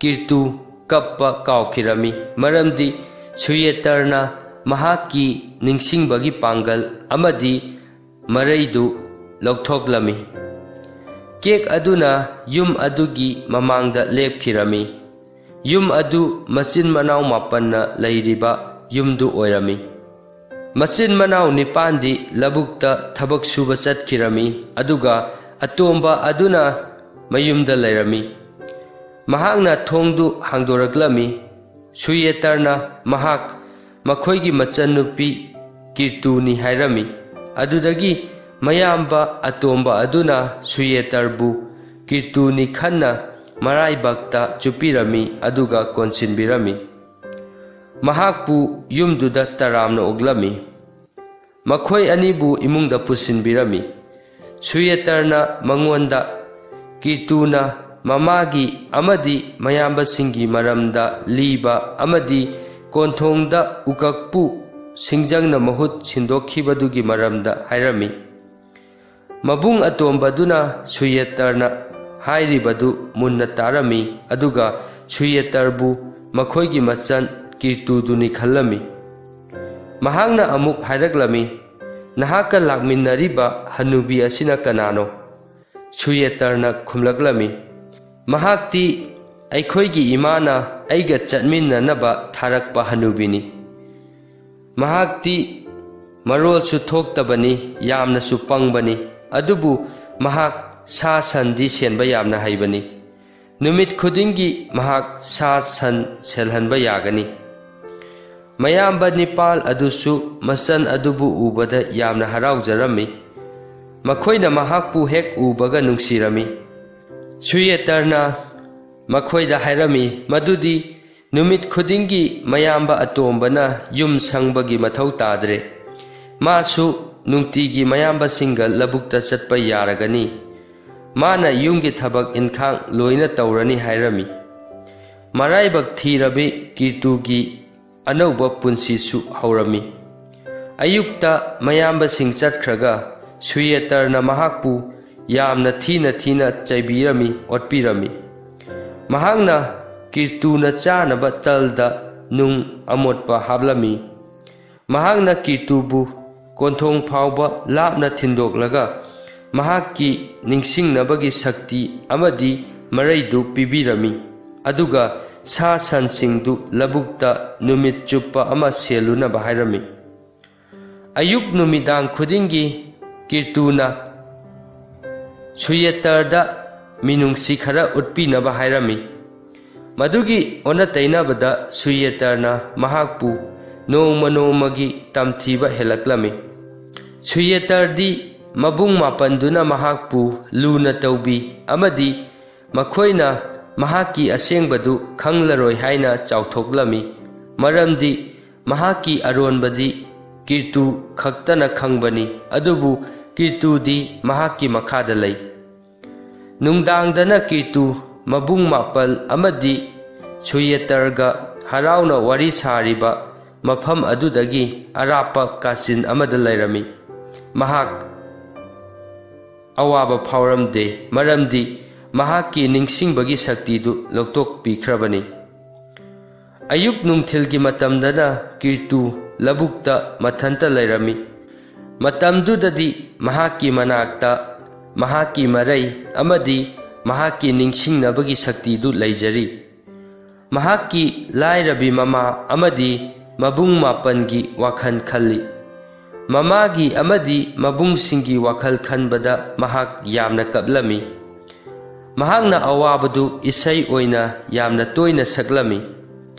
ꯀꯤꯔꯇꯨ ꯀꯞꯄ ꯀꯥꯎꯈꯤꯔꯝꯃꯤ, ꯃꯔꯝꯗꯤ ꯁꯨꯌꯦꯇꯔꯅ ꯃꯍꯥꯛꯀꯤ ꯅꯤꯡꯁꯤꯡꯕꯒꯤ ꯄꯥꯡꯒꯜ ꯑꯃꯗꯤ ꯃꯔꯩꯗꯨ ꯂꯧꯊꯣꯛꯂꯝꯃꯤ꯫ ꯀꯦꯛ ꯑꯗꯨꯅ ꯌꯨꯝ ꯑꯗꯨꯒꯤ ꯃꯃꯥꯡꯗ ꯂꯦꯞꯈꯤꯔꯝꯃꯤ꯫ ꯌꯨꯝ ꯑꯗꯨ ꯃꯆꯤꯟ ꯃꯅꯥꯎ ꯃꯥꯄꯟꯅ ꯂꯩꯔꯤꯕ ꯌꯨꯝꯗꯨ ꯑꯣꯏꯔꯝꯃꯤ꯫ ꯃꯆꯤꯟ ꯃꯅꯥꯎ ꯅꯤꯄꯥꯟꯗꯤ ꯂꯧꯕꯨꯛꯇ ꯊꯕꯛ ꯁꯨꯕ ꯆꯠꯈꯤꯔꯝꯃꯤ, ꯑꯗꯨꯒ ꯑꯇꯣꯝꯕ ꯑꯗꯨꯅ ꯃꯌꯨꯝꯗ ꯂꯩꯔꯝꯃꯤ꯫ ꯃꯍꯥꯛꯅ ꯊꯣꯡꯗꯨ ꯍꯥꯡꯗꯣꯔꯛꯂꯝꯃꯤ꯫ ꯁꯨꯌꯦꯇꯔꯅ ꯃꯍꯥꯛ ꯃꯈꯣꯏꯒꯤ ꯃꯆꯟꯅꯨꯄꯤ ꯀꯤꯔꯇꯨꯅꯤ ꯍꯥꯏꯔꯝꯃꯤ꯫ ꯑꯗꯨꯗꯒꯤ ꯃꯌꯥꯝꯕ ꯑꯇꯣꯝꯕ ꯑꯗꯨꯅ ꯁꯨꯌꯦꯇꯔꯕꯨ ꯀꯤꯔꯇꯨꯅꯤ ꯈꯟꯅ ꯃꯔꯥꯏꯕꯛꯇ ꯆꯨꯞꯄꯤꯔꯝꯃꯤ, ꯑꯗꯨꯒ ꯀꯣꯟꯁꯤꯟꯕꯤꯔꯝꯃꯤ꯫ ꯃꯍꯥꯛꯄꯨ ꯌꯨꯝꯗꯨꯗ ꯇꯔꯥꯝꯅ ꯑꯣꯛꯂꯝꯃꯤ꯫ ꯃꯈꯣꯏ ꯑꯅꯤꯕꯨ ꯏꯃꯨꯡꯗ ꯄꯨꯁꯤꯟꯕꯤꯔꯝꯃꯤ꯫ ꯁꯨꯌꯦꯇꯔꯅ ꯃꯉꯣꯟꯗ ꯀꯤꯔꯇꯨꯅ ꯃꯃꯥꯒꯤ ꯑꯃꯗꯤ ꯃꯌꯥꯝꯕꯁꯤꯡꯒꯤ ꯃꯔꯝꯗ ꯂꯤꯕ ꯑꯃꯗꯤ ꯀꯣꯟꯊꯣꯡꯗ ꯎꯀꯛꯄꯨ ꯁꯤꯡꯖꯪꯅ ꯃꯍꯨꯠ ꯁꯤꯟꯗꯣꯛꯈꯤꯕꯗꯨꯒꯤ ꯃꯔꯝꯗ ꯍꯥꯏꯔꯝꯃꯤ꯫ ꯃꯕꯨꯡ ꯑꯇꯣꯝꯕꯗꯨꯅ ꯁꯨꯌꯦꯇꯔꯅ ꯍꯥꯏꯔꯤꯕꯗꯨ ꯃꯨꯟꯅ ꯇꯥꯔꯝꯃꯤ, ꯑꯗꯨꯒ ꯁꯨꯌꯦꯇꯔꯕꯨ ꯃꯈꯣꯏꯒꯤ ꯃꯆꯟ ꯀꯤꯔꯇꯨꯗꯨꯅꯤ ꯈꯜꯂꯝꯃꯤ꯫ ꯃꯍꯥꯛꯅ ꯑꯃꯨꯛ ꯍꯥꯏꯔꯛꯂꯝꯃꯤ, "ꯅꯍꯥꯛꯀ ꯂꯥꯛꯃꯤꯟꯅꯔꯤꯕ ꯍꯅꯨꯕꯤ ꯑꯁꯤꯅ ꯀꯅꯥꯅꯣ?" ꯁꯨꯌꯦꯇꯔꯅ ꯈꯨꯝꯂꯛꯂꯝꯃꯤ, "ꯃꯍꯥꯛꯇꯤ ꯑꯩꯈꯣꯏꯒꯤ ꯏꯃꯥꯅ ꯑꯩꯒ ꯆꯠꯃꯤꯟꯅꯅꯕ ꯊꯥꯔꯛꯄ ꯍꯅꯨꯕꯤꯅꯤ꯫ ꯃꯍꯥꯛꯇꯤ ꯃꯔꯣꯜꯁꯨ ꯊꯣꯛꯇꯕꯅꯤ, ꯌꯥꯝꯅꯁꯨ ꯄꯪꯕꯅꯤ, ꯑꯗꯨꯕꯨ ꯃꯍꯥꯛ ꯁꯥ ꯁꯟꯗꯤ ꯁꯦꯟꯕ ꯌꯥꯝꯅ ꯍꯩꯕꯅꯤ꯫ ꯅꯨꯃꯤꯠ ꯈꯨꯗꯤꯡꯒꯤ ꯃꯍꯥꯛ ꯁꯥ ꯁꯟ ꯁꯦꯜꯍꯟꯕ ꯌꯥꯒꯅꯤ꯫" ꯃꯌꯥꯝꯕ ꯅꯤꯄꯥꯜ ꯑꯗꯨꯁꯨ ꯃꯆꯟ ꯑꯗꯨꯕꯨ ꯎꯕꯗ ꯌꯥꯝꯅ ꯍꯔꯥꯎꯖꯔꯝꯃꯤ꯫ ꯃꯈꯣꯏꯅ ꯃꯍꯥꯛꯄꯨ ꯍꯦꯛ ꯎꯕꯒ ꯅꯨꯡꯁꯤꯔꯝꯃꯤ꯫ ꯁꯨꯌꯦꯇꯔꯅ ꯃꯈꯣꯏꯗ ꯍꯥꯏꯔꯝꯃꯤ ꯃꯗꯨꯗꯤ ꯅꯨꯃꯤꯠ ꯈꯨꯗꯤꯡꯒꯤ ꯃꯌꯥꯝꯕ ꯑꯇꯣꯝꯕꯅ ꯌꯨꯝ ꯁꯪꯕꯒꯤ ꯃꯊꯧ ꯇꯥꯗ꯭ꯔꯦ꯫ ꯃꯥꯁꯨ ꯅꯨꯡꯇꯤꯒꯤ ꯃꯌꯥꯝꯕꯁꯤꯡꯒ ꯂꯧꯕꯨꯛꯇ ꯆꯠꯄ ꯌꯥꯔꯒꯅꯤ꯫ ꯃꯥꯅ ꯌꯨꯝꯒꯤ ꯊꯕꯛ ꯏꯟꯈꯥꯡ ꯂꯣꯏꯅ ꯇꯧꯔꯅꯤ ꯍꯥꯏꯔꯝꯃꯤ꯫ ꯃꯔꯥꯏꯕꯛ ꯊꯤꯔꯕꯤ ꯀꯤꯔꯇꯨꯒꯤ ꯑꯅꯧꯕ ꯄꯨꯟꯁꯤꯁꯨ ꯍꯧꯔꯝꯃꯤ꯫ ꯑꯌꯨꯛꯇ ꯃꯌꯥꯝꯕꯁꯤꯡ ꯆꯠꯈ꯭ꯔꯒ ꯁꯨꯌꯦꯇꯔꯅ ꯃꯍꯥꯛꯄꯨ ꯌꯥꯝꯅ ꯊꯤꯅ ꯊꯤꯅ ꯆꯩꯕꯤꯔꯝꯃꯤ, ꯑꯣꯠꯄꯤꯔꯝꯃꯤ꯫ ꯃꯍꯥꯛꯅ ꯀꯤꯔꯇꯨꯅ ꯆꯥꯅꯕ ꯇꯜꯗ ꯅꯨꯡ ꯑꯃꯣꯠꯄ ꯍꯥꯞꯂꯝꯃꯤ꯫ ꯃꯍꯥꯛꯅ ꯀꯤꯔꯇꯨꯕꯨ ꯀꯣꯟꯊꯣꯡ ꯐꯥꯎꯕ ꯂꯥꯞꯅ ꯊꯤꯟꯗꯣꯛꯂꯒ ꯃꯍꯥꯛꯀꯤ ꯅꯤꯡꯁꯤꯡꯅꯕꯒꯤ ꯁꯛꯇꯤ ꯑꯃꯗꯤ ꯃꯔꯩꯗꯨ ꯄꯤꯕꯤꯔꯝꯃꯤ, ꯑꯗꯨꯒ ꯁꯥ ꯁꯟꯁꯤꯡꯗꯨ ꯂꯧꯕꯨꯛꯇ ꯅꯨꯃꯤꯠ ꯆꯨꯞꯄ ꯑꯃ ꯁꯦꯜꯂꯨꯅꯕ ꯍꯥꯏꯔꯝꯃꯤ꯫ ꯑꯌꯨꯛ ꯅꯨꯃꯤꯗꯥꯡ ꯈꯨꯗꯤꯡꯒꯤ ꯀꯤꯔꯇꯨꯅ ꯁꯨꯌꯦꯇꯔꯗ ꯃꯤꯅꯨꯡꯁꯤ ꯈꯔ ꯎꯠꯄꯤꯅꯕ ꯍꯥꯏꯔꯝꯃꯤ꯫ ꯃꯗꯨꯒꯤ ꯑꯣꯟꯅ ꯇꯩꯅꯕꯗ ꯁꯨꯌꯦꯇꯔꯅ ꯃꯍꯥꯛꯄꯨ ꯅꯣꯡꯃ ꯅꯣꯡꯃꯒꯤ ꯇꯝꯊꯤꯕ ꯍꯦꯜꯂꯛꯂꯝꯃꯤ꯫ ꯁꯨꯌꯦꯇꯔꯗꯤ ꯃꯕꯨꯡ ꯃꯥꯄꯟꯗꯨꯅ ꯃꯍꯥꯛꯄꯨ ꯂꯨꯅ ꯇꯧꯕꯤ ꯑꯃꯗꯤ ꯃꯈꯣꯏꯅ ꯃꯍꯥꯛꯀꯤ ꯑꯁꯦꯡꯕꯗꯨ ꯈꯪꯂꯔꯣꯏ ꯍꯥꯏꯅ ꯆꯥꯎꯊꯣꯛꯂꯝꯃꯤ, ꯃꯔꯝꯗꯤ ꯃꯍꯥꯛꯀꯤ ꯑꯔꯣꯟꯕꯗꯤ ꯀꯤꯔꯇꯨ ꯈꯛꯇꯅ ꯈꯪꯕꯅꯤ, ꯑꯗꯨꯕꯨ ꯀꯤꯔꯇꯨꯗꯤ ꯃꯍꯥꯛꯀꯤ ꯃꯈꯥꯗ ꯂꯩ꯫ ꯅꯨꯡꯗꯥꯡꯗꯅ ꯀꯤꯔꯇꯨ ꯃꯕꯨꯡ ꯃꯥꯄꯜ ꯑꯃꯗꯤ ꯁꯨꯌꯦꯇꯔꯒ ꯍꯔꯥꯎꯅ ꯋꯥꯔꯤ ꯁꯥꯔꯤꯕ ꯃꯐꯝ ꯑꯗꯨꯗꯒꯤ ꯑꯔꯥꯞꯄ ꯀꯥꯆꯤꯟ ꯑꯃꯗ ꯂꯩꯔꯝꯃꯤ꯫ ꯃꯍꯥꯛ ꯑꯋꯥꯕ ꯐꯥꯎꯔꯝꯗꯦ, ꯃꯔꯝꯗꯤ ꯃꯍꯥꯛꯀꯤ ꯅꯤꯡꯁꯤꯡꯕꯒꯤ ꯁꯛꯇꯤꯗꯨ ꯂꯧꯊꯣꯛꯄꯤꯈ꯭ꯔꯕꯅꯤ꯫ ꯑꯌꯨꯛ ꯅꯨꯡꯊꯤꯜꯒꯤ ꯃꯇꯝꯗꯅ ꯀꯤꯔꯇꯨ ꯂꯧꯕꯨꯛꯇ ꯃꯊꯟꯇ ꯂꯩꯔꯝꯃꯤ꯫ ꯃꯇꯝꯗꯨꯗꯗꯤ ꯃꯍꯥꯛꯀꯤ ꯃꯅꯥꯛꯇ ꯃꯍꯥꯛꯀꯤ ꯃꯔꯩ ꯑꯃꯗꯤ ꯃꯍꯥꯛꯀꯤ ꯅꯤꯡꯁꯤꯡꯅꯕꯒꯤ ꯁꯛꯇꯤꯗꯨ ꯂꯩꯖꯔꯤ꯫ ꯃꯍꯥꯛꯀꯤ ꯂꯥꯏꯔꯕꯤ ꯃꯃꯥ ꯑꯃꯗꯤ ꯃꯕꯨꯡ ꯃꯥꯄꯟꯒꯤ ꯋꯥꯈꯜ ꯈꯜꯂꯤ꯫ ꯃꯃꯥꯒꯤ ꯑꯃꯗꯤ ꯃꯕꯨꯡꯁꯤꯡꯒꯤ ꯋꯥꯈꯜ ꯈꯟꯕꯗ ꯃꯍꯥꯛ ꯌꯥꯝꯅ ꯀꯞꯂꯝꯃꯤ꯫ ꯃꯍꯥꯛꯅ ꯑꯋꯥꯕꯗꯨ ꯏꯁꯩ ꯑꯣꯏꯅ ꯌꯥꯝꯅ ꯇꯣꯏꯅ ꯁꯛꯂꯝꯃꯤ꯫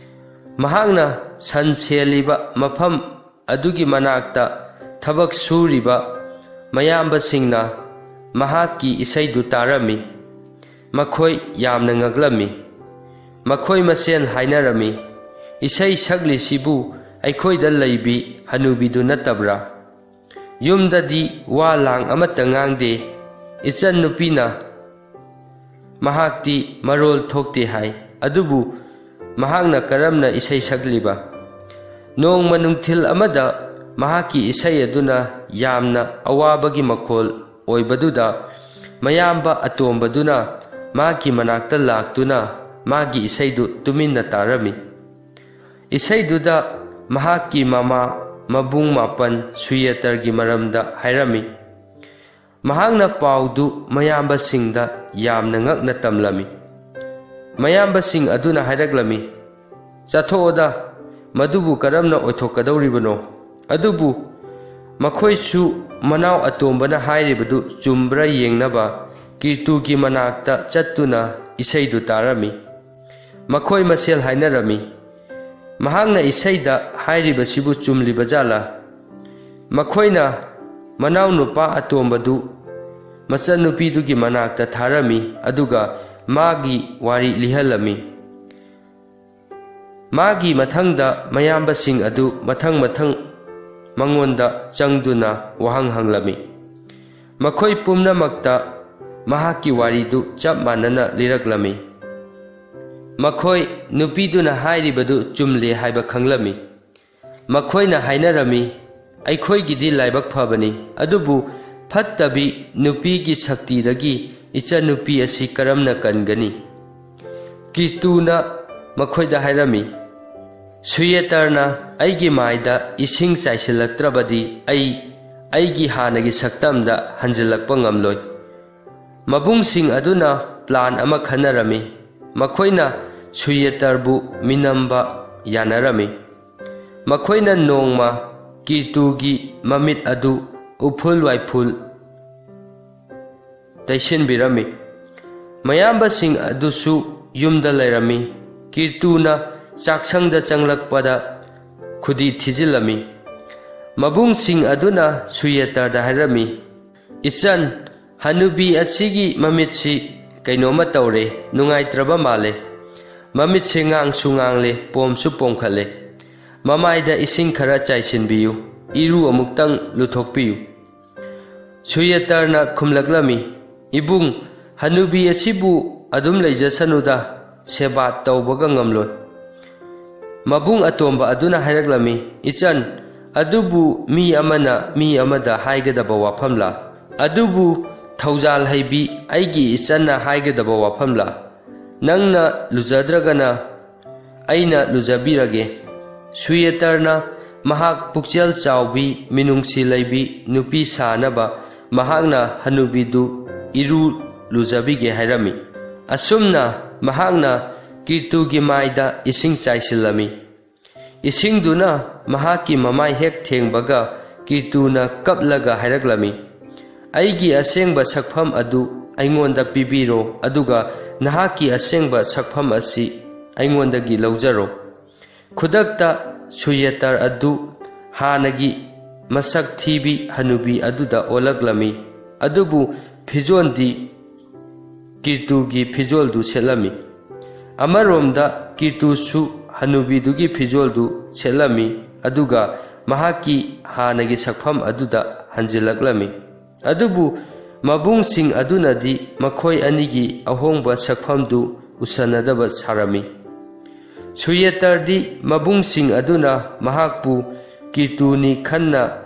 ꯃꯍꯥꯛꯅ ꯁꯟ ꯁꯦꯜꯂꯤꯕ ꯃꯐꯝ ꯑꯗꯨꯒꯤ ꯃꯅꯥꯛꯇ ꯊꯕꯛ ꯁꯨꯔꯤꯕ ꯃꯌꯥꯝꯕꯁꯤꯡꯅ ꯃꯍꯥꯛꯀꯤ ꯏꯁꯩꯗꯨ ꯇꯥꯔꯝꯃꯤ꯫ ꯃꯈꯣꯏ ꯌꯥꯝꯅ ꯉꯛꯂꯝꯃꯤ꯫ ꯃꯈꯣꯏ ꯃꯁꯦꯟ ꯍꯥꯏꯅꯔꯝꯃꯤ, "ꯏꯁꯩ ꯁꯛꯂꯤꯁꯤꯕꯨ ꯑꯩꯈꯣꯏꯗ ꯂꯩꯕꯤ ꯍꯅꯨꯕꯤꯗꯨ ꯅꯠꯇꯕ꯭ꯔꯥ? ꯌꯨꯝꯗꯗꯤ ꯋꯥ ꯂꯥꯡ ꯑꯃꯠꯇ ꯉꯥꯡꯗꯦ꯫ ꯏꯆꯟ ꯅꯨꯄꯤꯅ ꯃꯍꯥꯛꯇꯤ ꯃꯔꯣꯜ ꯊꯣꯛꯇꯦ ꯍꯥꯏ꯫ ꯑꯗꯨꯕꯨ ꯃꯍꯥꯛꯅ ꯀꯔꯝꯅ ꯏꯁꯩ ꯁꯛꯂꯤꯕ?" ꯅꯣꯡꯃ ꯅꯨꯡꯊꯤꯜ ꯑꯃꯗ ꯃꯍꯥꯛꯀꯤ ꯏꯁꯩ ꯑꯗꯨꯅ ꯌꯥꯝꯅ ꯑꯋꯥꯕꯒꯤ ꯃꯈꯣꯜ ꯑꯣꯏꯕꯗꯨꯗ, ꯃꯌꯥꯝꯕ ꯑꯇꯣꯝꯕꯗꯨꯅ ꯃꯥꯒꯤ ꯃꯅꯥꯛꯇ ꯂꯥꯛꯇꯨꯅ ꯃꯥꯒꯤ ꯏꯁꯩꯗꯨ ꯇꯨꯃꯤꯟꯅ ꯇꯥꯔꯝꯃꯤ꯫ ꯏꯁꯩꯗꯨꯗ ꯃꯍꯥꯛꯀꯤ ꯃꯃꯥ ꯃꯕꯨꯡ ꯃꯥꯄꯟ ꯁꯨꯌꯦꯇꯔꯒꯤ ꯃꯔꯝꯗ ꯍꯥꯏꯔꯝꯃꯤ꯫ ꯃꯍꯥꯛꯅ ꯄꯥꯎꯗꯨ ꯃꯌꯥꯝꯕꯁꯤꯡꯗ ꯌꯥꯝꯅ ꯉꯛꯅ ꯇꯝꯂꯝꯃꯤ꯫ ꯃꯌꯥꯝꯕꯁꯤꯡ ꯑꯗꯨꯅ ꯍꯥꯏꯔꯛꯂꯝꯃꯤ, "ꯆꯠꯊꯣꯛꯑꯣꯗ, ꯃꯗꯨꯕꯨ ꯀꯔꯝꯅ ꯑꯣꯏꯊꯣꯛꯀꯗꯧꯔꯤꯕꯅꯣ?" ꯑꯗꯨꯕꯨ ꯃꯈꯣꯏꯁꯨ ꯃꯅꯥꯎ ꯑꯇꯣꯝꯕꯅ ꯍꯥꯏꯔꯤꯕꯗꯨ ꯆꯨꯝꯕ꯭ꯔꯥ ꯌꯦꯡꯅꯕ ꯀꯤꯔꯇꯨꯒꯤ ꯃꯅꯥꯛꯇ ꯆꯠꯇꯨꯅ ꯏꯁꯩꯗꯨ ꯇꯥꯔꯝꯃꯤ꯫ ꯃꯈꯣꯏ ꯃꯁꯦꯜ ꯍꯥꯏꯅꯔꯝꯃꯤ, ꯃꯍꯥꯛꯅ ꯏꯁꯩꯗ ꯍꯥꯏꯔꯤꯕꯁꯤꯕꯨ ꯆꯨꯝꯂꯤꯕ ꯖꯥꯠꯂꯥ? ꯃꯈꯣꯏꯅ ꯃꯅꯥꯎꯅꯨꯄꯥ ꯑꯇꯣꯝꯕꯗꯨ ꯃꯆꯟꯅꯨꯄꯤꯗꯨꯒꯤ ꯃꯅꯥꯛꯇ ꯊꯥꯔꯝꯃꯤ, ꯑꯗꯨꯒ ꯃꯥꯒꯤ ꯋꯥꯔꯤ ꯂꯤꯍꯜꯂꯝꯃꯤ꯫ ꯃꯥꯒꯤ ꯃꯊꯪꯗ ꯃꯌꯥꯝꯕꯁꯤꯡ ꯑꯗꯨ ꯃꯊꯪ ꯃꯊꯪ ꯃꯉꯣꯟꯗ ꯆꯪꯗꯨꯅ ꯋꯥꯍꯪ ꯍꯪꯂꯝꯃꯤ꯫ ꯃꯈꯣꯏ ꯄꯨꯝꯅꯃꯛꯇ ꯃꯍꯥꯛꯀꯤ ꯋꯥꯔꯤꯗꯨ ꯆꯞ ꯃꯥꯟꯅꯅ ꯂꯤꯔꯛꯂꯝꯃꯤ꯫ ꯃꯈꯣꯏ ꯅꯨꯄꯤꯗꯨꯅ ꯍꯥꯏꯔꯤꯕꯗꯨ ꯆꯨꯝꯂꯦ ꯍꯥꯏꯕ ꯈꯪꯂꯝꯃꯤ꯫ ꯃꯈꯣꯏꯅ ꯍꯥꯏꯅꯔꯝꯃꯤ, "ꯑꯩꯈꯣꯏꯒꯤꯗꯤ ꯂꯥꯏꯕꯛ ꯐꯕꯅꯤ, ꯑꯗꯨꯕꯨ ꯐꯠꯇꯕꯤ ꯅꯨꯄꯤꯒꯤ ꯁꯛꯇꯤꯗꯒꯤ ꯏꯆꯟꯅꯨꯄꯤ ꯑꯁꯤ ꯀꯔꯝꯅ ꯀꯟꯒꯅꯤ?" ꯀꯤꯔꯇꯨꯅ ꯃꯈꯣꯏꯗ ꯍꯥꯏꯔꯝꯃꯤ, "ꯁꯨꯌꯦꯇꯔꯅ ꯑꯩꯒꯤ ꯃꯥꯏꯗ ꯏꯁꯤꯡ ꯆꯥꯏꯁꯤꯜꯂꯛꯇ꯭ꯔꯕꯗꯤ ꯑꯩ ꯑꯩꯒꯤ ꯍꯥꯟꯅꯒꯤ ꯁꯛꯇꯝꯗ ꯍꯟꯖꯤꯜꯂꯛꯄ ꯉꯝꯂꯣꯏ꯫" ꯃꯕꯨꯡꯁꯤꯡ ꯑꯗꯨꯅ ꯄ꯭ꯂꯥꯟ ꯑꯃ ꯈꯟꯅꯔꯝꯃꯤ꯫ ꯃꯈꯣꯏꯅ ꯁꯨꯌꯦꯇꯔꯕꯨ ꯃꯤꯅꯝꯕ ꯌꯥꯅꯔꯝꯃꯤ꯫ ꯃꯈꯣꯏꯅ ꯅꯣꯡꯃ ꯀꯤꯔꯇꯨꯒꯤ ꯃꯃꯤꯠ ꯑꯗꯨ ꯎꯐꯨꯜ ꯋꯥꯏꯐꯨꯜ ꯇꯩꯁꯤꯟꯕꯤꯔꯝꯃꯤ꯫ ꯃꯌꯥꯝꯕꯁꯤꯡ ꯑꯗꯨꯁꯨ ꯌꯨꯝꯗ ꯂꯩꯔꯝꯃꯤ꯫ ꯀꯤꯔꯇꯨꯅ ꯆꯥꯛꯁꯪꯗ ꯆꯪꯂꯛꯄꯗ ꯈꯨꯗꯤ ꯊꯤꯖꯤꯜꯂꯝꯃꯤ꯫ ꯃꯕꯨꯡꯁꯤꯡ ꯑꯗꯨꯅ ꯁꯨꯌꯦꯇꯔꯗ ꯍꯥꯏꯔꯝꯃꯤ, "ꯏꯆꯟ, ꯍꯅꯨꯕꯤ ꯑꯁꯤꯒꯤ ꯃꯃꯤꯠꯁꯤ ꯀꯩꯅꯣꯝꯃ ꯇꯧꯔꯦ, ꯅꯨꯡꯉꯥꯏꯇ꯭ꯔꯕ ꯃꯥꯜꯂꯦ꯫ ꯃꯃꯤꯠꯁꯦ ꯉꯥꯡꯁꯨ ꯉꯥꯡꯂꯦ, ꯄꯣꯝꯁꯨ ꯄꯣꯝꯈꯠꯂꯦ꯫ ꯃꯃꯥꯏꯗ ꯏꯁꯤꯡ ꯈꯔ ꯆꯥꯏꯁꯤꯟꯕꯤꯌꯨ, ꯏꯔꯨ ꯑꯃꯨꯛꯇꯪ ꯂꯨꯊꯣꯛꯄꯤꯌꯨ꯫" ꯁꯨꯌꯦꯇꯔꯅ ꯈꯨꯝꯂꯛꯂꯝꯃꯤ, "ꯏꯕꯨꯡ, ꯍꯅꯨꯕꯤ ꯑꯁꯤꯕꯨ ꯑꯗꯨꯝ ꯂꯩꯖꯁꯅꯨꯗ, ꯁꯦꯕꯥ ꯇꯧꯕꯒ ꯉꯝꯂꯣꯏ꯫" ꯃꯕꯨꯡ ꯑꯇꯣꯝꯕ ꯑꯗꯨꯅ ꯍꯥꯏꯔꯛꯂꯝꯃꯤ, "ꯏꯆꯟ, ꯑꯗꯨꯕꯨ ꯃꯤ ꯑꯃꯅ ꯃꯤ ꯑꯃꯗ ꯍꯥꯏꯒꯗꯕ ꯋꯥꯐꯝꯂꯥ? ꯑꯗꯨꯕꯨ ꯊꯧꯖꯥꯜ ꯍꯩꯕꯤ ꯑꯩꯒꯤ ꯏꯆꯟꯅ ꯍꯥꯏꯒꯗꯕ ꯋꯥꯐꯝꯂꯥ? ꯅꯪꯅ ꯂꯨꯖꯗ꯭ꯔꯒꯅ ꯑꯩꯅ ꯂꯨꯖꯕꯤꯔꯒꯦ꯫" ꯁꯨꯌꯦꯇꯔꯅ ꯃꯍꯥꯛ ꯄꯨꯛꯆꯦꯜ ꯆꯥꯎꯕꯤ, ꯃꯤꯅꯨꯡꯁꯤ ꯂꯩꯕꯤ ꯅꯨꯄꯤ ꯁꯥꯅꯕ ꯃꯍꯥꯛꯅ ꯍꯅꯨꯕꯤꯗꯨ ꯏꯔꯨ ꯂꯨꯖꯕꯤꯒꯦ ꯍꯥꯏꯔꯝꯃꯤ꯫ ꯑꯁꯨꯝꯅ ꯃꯍꯥꯛꯅ ꯀꯤꯔꯇꯨꯒꯤ ꯃꯥꯏꯗ ꯏꯁꯤꯡ ꯆꯥꯏꯁꯤꯜꯂꯝꯃꯤ꯫ ꯏꯁꯤꯡꯗꯨꯅ ꯃꯍꯥꯛꯀꯤ ꯃꯃꯥꯏ ꯍꯦꯛ ꯊꯦꯡꯕꯒ ꯀꯤꯔꯇꯨꯅ ꯀꯞꯂꯒ ꯍꯥꯏꯔꯛꯂꯝꯃꯤ, "ꯑꯩꯒꯤ ꯑꯁꯦꯡꯕ ꯁꯛꯐꯝ ꯑꯗꯨ ꯑꯩꯉꯣꯟꯗ ꯄꯤꯕꯤꯔꯣ, ꯑꯗꯨꯒ ꯅꯍꯥꯛꯀꯤ ꯑꯁꯦꯡꯕ ꯁꯛꯐꯝ ꯑꯁꯤ ꯑꯩꯉꯣꯟꯗꯒꯤ ꯂꯧꯖꯔꯣ꯫" ꯈꯨꯗꯛꯇ ꯁꯨꯌꯦꯇꯔ ꯑꯗꯨ ꯍꯥꯟꯅꯒꯤ ꯃꯁꯛ ꯊꯤꯕꯤ ꯍꯅꯨꯕꯤ ꯑꯗꯨꯗ ꯑꯣꯜꯂꯛꯂꯝꯃꯤ꯫ ꯑꯗꯨꯕꯨ ꯐꯤꯖꯣꯜꯗꯤ ꯀꯤꯔꯇꯨꯒꯤ ꯐꯤꯖꯣꯜꯗꯨ ꯁꯦꯠꯂꯝꯃꯤ꯫ ꯑꯃꯔꯣꯝꯗ ꯀꯤꯔꯇꯨꯁꯨ ꯍꯅꯨꯕꯤꯗꯨꯒꯤ ꯐꯤꯖꯣꯜꯗꯨ ꯁꯦꯠꯂꯝꯃꯤ, ꯑꯗꯨꯒ ꯃꯍꯥꯛꯀꯤ ꯍꯥꯟꯅꯒꯤ ꯁꯛꯐꯝ ꯑꯗꯨꯗ ꯍꯟꯖꯤꯜꯂꯛꯂꯝꯃꯤ꯫ ꯑꯗꯨꯕꯨ ꯃꯕꯨꯡꯁꯤꯡ ꯑꯗꯨꯅꯗꯤ ꯃꯈꯣꯏ ꯑꯅꯤꯒꯤ ꯑꯍꯣꯡꯕ ꯁꯛꯐꯝꯗꯨ ꯎꯁꯟꯅꯗꯕ ꯁꯥꯔꯝꯃꯤ꯫ ꯁꯨꯌꯦꯇꯔꯗꯤ ꯃꯕꯨꯡꯁꯤꯡ ꯑꯗꯨꯅ ꯃꯍꯥꯛꯄꯨ ꯀꯤꯔꯇꯨꯅꯤ ꯈꯟꯅ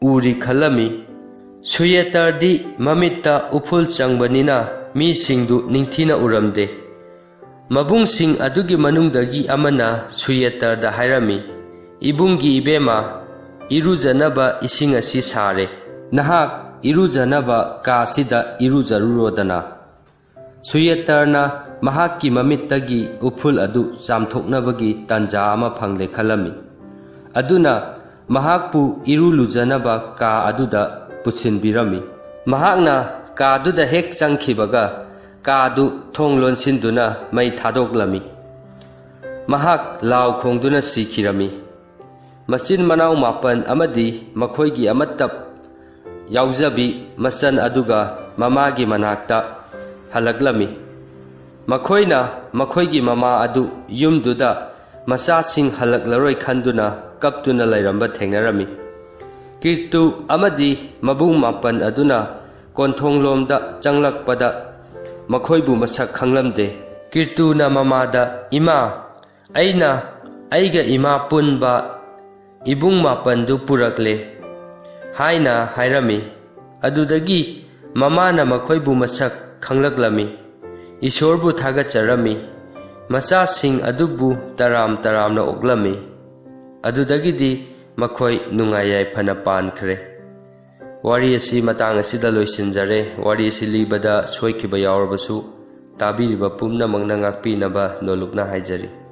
ꯎꯔꯤ ꯈꯜꯂꯝꯃꯤ꯫ ꯁꯨꯌꯦꯇꯔꯗꯤ ꯃꯃꯤꯠꯇ ꯎꯐꯨꯜ ꯆꯪꯕꯅꯤꯅ ꯃꯤꯁꯤꯡꯗꯨ ꯅꯤꯡꯊꯤꯅ ꯎꯔꯝꯗꯦ꯫ ꯃꯕꯨꯡꯁꯤꯡ ꯑꯗꯨꯒꯤ ꯃꯅꯨꯡꯗꯒꯤ ꯑꯃꯅ ꯁꯨꯌꯦꯇꯔꯗ ꯍꯥꯏꯔꯝꯃꯤ, "ꯏꯕꯨꯡꯒꯤ ꯏꯕꯦꯝꯃ, ꯏꯔꯨꯖꯅꯕ ꯏꯁꯤꯡ ꯑꯁꯤ ꯁꯥꯔꯦ꯫ ꯅꯍꯥꯛ ꯏꯔꯨꯖꯅꯕ ꯀꯥꯁꯤꯗ ꯏꯔꯨꯖꯔꯨꯔꯣꯗꯅ꯫" ꯁꯨꯌꯦꯇꯔꯅ ꯃꯍꯥꯛꯀꯤ ꯃꯃꯤꯠꯇꯒꯤ ꯎꯐꯨꯜ ꯑꯗꯨ ꯆꯥꯝꯊꯣꯛꯅꯕꯒꯤ ꯇꯥꯟꯖꯥ ꯑꯃ ꯐꯪꯂꯦ ꯈꯜꯂꯝꯃꯤ꯫ ꯑꯗꯨꯅ ꯃꯍꯥꯛꯄꯨ ꯏꯔꯨ ꯂꯨꯖꯅꯕ ꯀꯥ ꯑꯗꯨꯗ ꯄꯨꯁꯤꯟꯕꯤꯔꯝꯃꯤ꯫ ꯃꯍꯥꯛꯅ ꯀꯥꯗꯨꯗ ꯍꯦꯛ ꯆꯪꯈꯤꯕꯒ, ꯀꯥꯗꯨ ꯊꯣꯡ ꯂꯣꯟꯁꯤꯟꯗꯨꯅ ꯃꯩ ꯊꯥꯗꯣꯛꯂꯝꯃꯤ꯫ ꯃꯍꯥꯛ ꯂꯥꯎ ꯈꯣꯡꯗꯨꯅ ꯁꯤꯈꯤꯔꯝꯃꯤ꯫ ꯃꯆꯤꯟ ꯃꯅꯥꯎ ꯃꯥꯄꯟ ꯑꯃꯗꯤ ꯃꯈꯣꯏꯒꯤ ꯑꯃꯠꯇ ꯌꯥꯎꯖꯕꯤ ꯃꯆꯟ ꯑꯗꯨꯒ ꯃꯃꯥꯒꯤ ꯃꯅꯥꯛꯇ ꯍꯜꯂꯛꯂꯝꯃꯤ꯫ ꯃꯈꯣꯏꯅ ꯃꯈꯣꯏꯒꯤ ꯃꯃꯥ ꯑꯗꯨ ꯌꯨꯝꯗꯨꯗ ꯃꯆꯥꯁꯤꯡ ꯍꯜꯂꯛꯂꯔꯣꯏ ꯈꯟꯗꯨꯅ ꯀꯞꯇꯨꯅ ꯂꯩꯔꯝꯕ ꯊꯦꯡꯅꯔꯝꯃꯤ꯫ ꯀꯤꯔꯇꯨ ꯑꯃꯗꯤ ꯃꯕꯨꯡ ꯃꯥꯄꯟ ꯑꯗꯨꯅ ꯀꯣꯟꯊꯣꯡꯂꯣꯝꯗ ꯆꯪꯂꯛꯄꯗ ꯃꯈꯣꯏꯕꯨ ꯃꯁꯛ ꯈꯪꯂꯝꯗꯦ꯫ ꯀꯤꯔꯇꯨꯅ ꯃꯃꯥꯗ, "ꯏꯃꯥ, ꯑꯩꯅ ꯑꯩꯒ ꯏꯃꯥ ꯄꯨꯟꯕ ꯏꯕꯨꯡ ꯃꯥꯄꯟꯗꯨ ꯄꯨꯔꯛꯂꯦ" ꯍꯥꯏꯅ ꯍꯥꯏꯔꯝꯃꯤ꯫ ꯑꯗꯨꯗꯒꯤ ꯃꯃꯥꯅ ꯃꯈꯣꯏꯕꯨ ꯃꯁꯛ ꯈꯪꯂꯛꯂꯝꯃꯤ꯫ ꯏꯁꯣꯔꯕꯨ ꯊꯥꯒꯠꯆꯔꯝꯃꯤ꯫ ꯃꯆꯥꯁꯤꯡ ꯑꯗꯨꯕꯨ ꯇꯔꯥꯝ ꯇꯔꯥꯝꯅ ꯑꯣꯛꯂꯝꯃꯤ꯫ ꯑꯗꯨꯗꯒꯤꯗꯤ ꯃꯈꯣꯏ ꯅꯨꯡꯉꯥꯏ ꯌꯥꯏꯐꯅ ꯄꯥꯟꯈ꯭ꯔꯦ꯫ ꯋꯥꯔꯤ ꯑꯁꯤ ꯃꯇꯥꯡ ꯑꯁꯤꯗ ꯂꯣꯏꯁꯤꯟꯖꯔꯦ꯫ ꯋꯥꯔꯤ ꯑꯁꯤ ꯂꯤꯕꯗ ꯁꯣꯏꯈꯤꯕ ꯌꯥꯎꯔꯕꯁꯨ, ꯇꯥꯕꯤꯔꯤꯕ ꯄꯨꯝꯅꯃꯛꯅ ꯉꯥꯛꯄꯤꯅꯕ ꯅꯣꯂꯨꯛꯅ ꯍꯥꯏꯖꯔꯤ꯫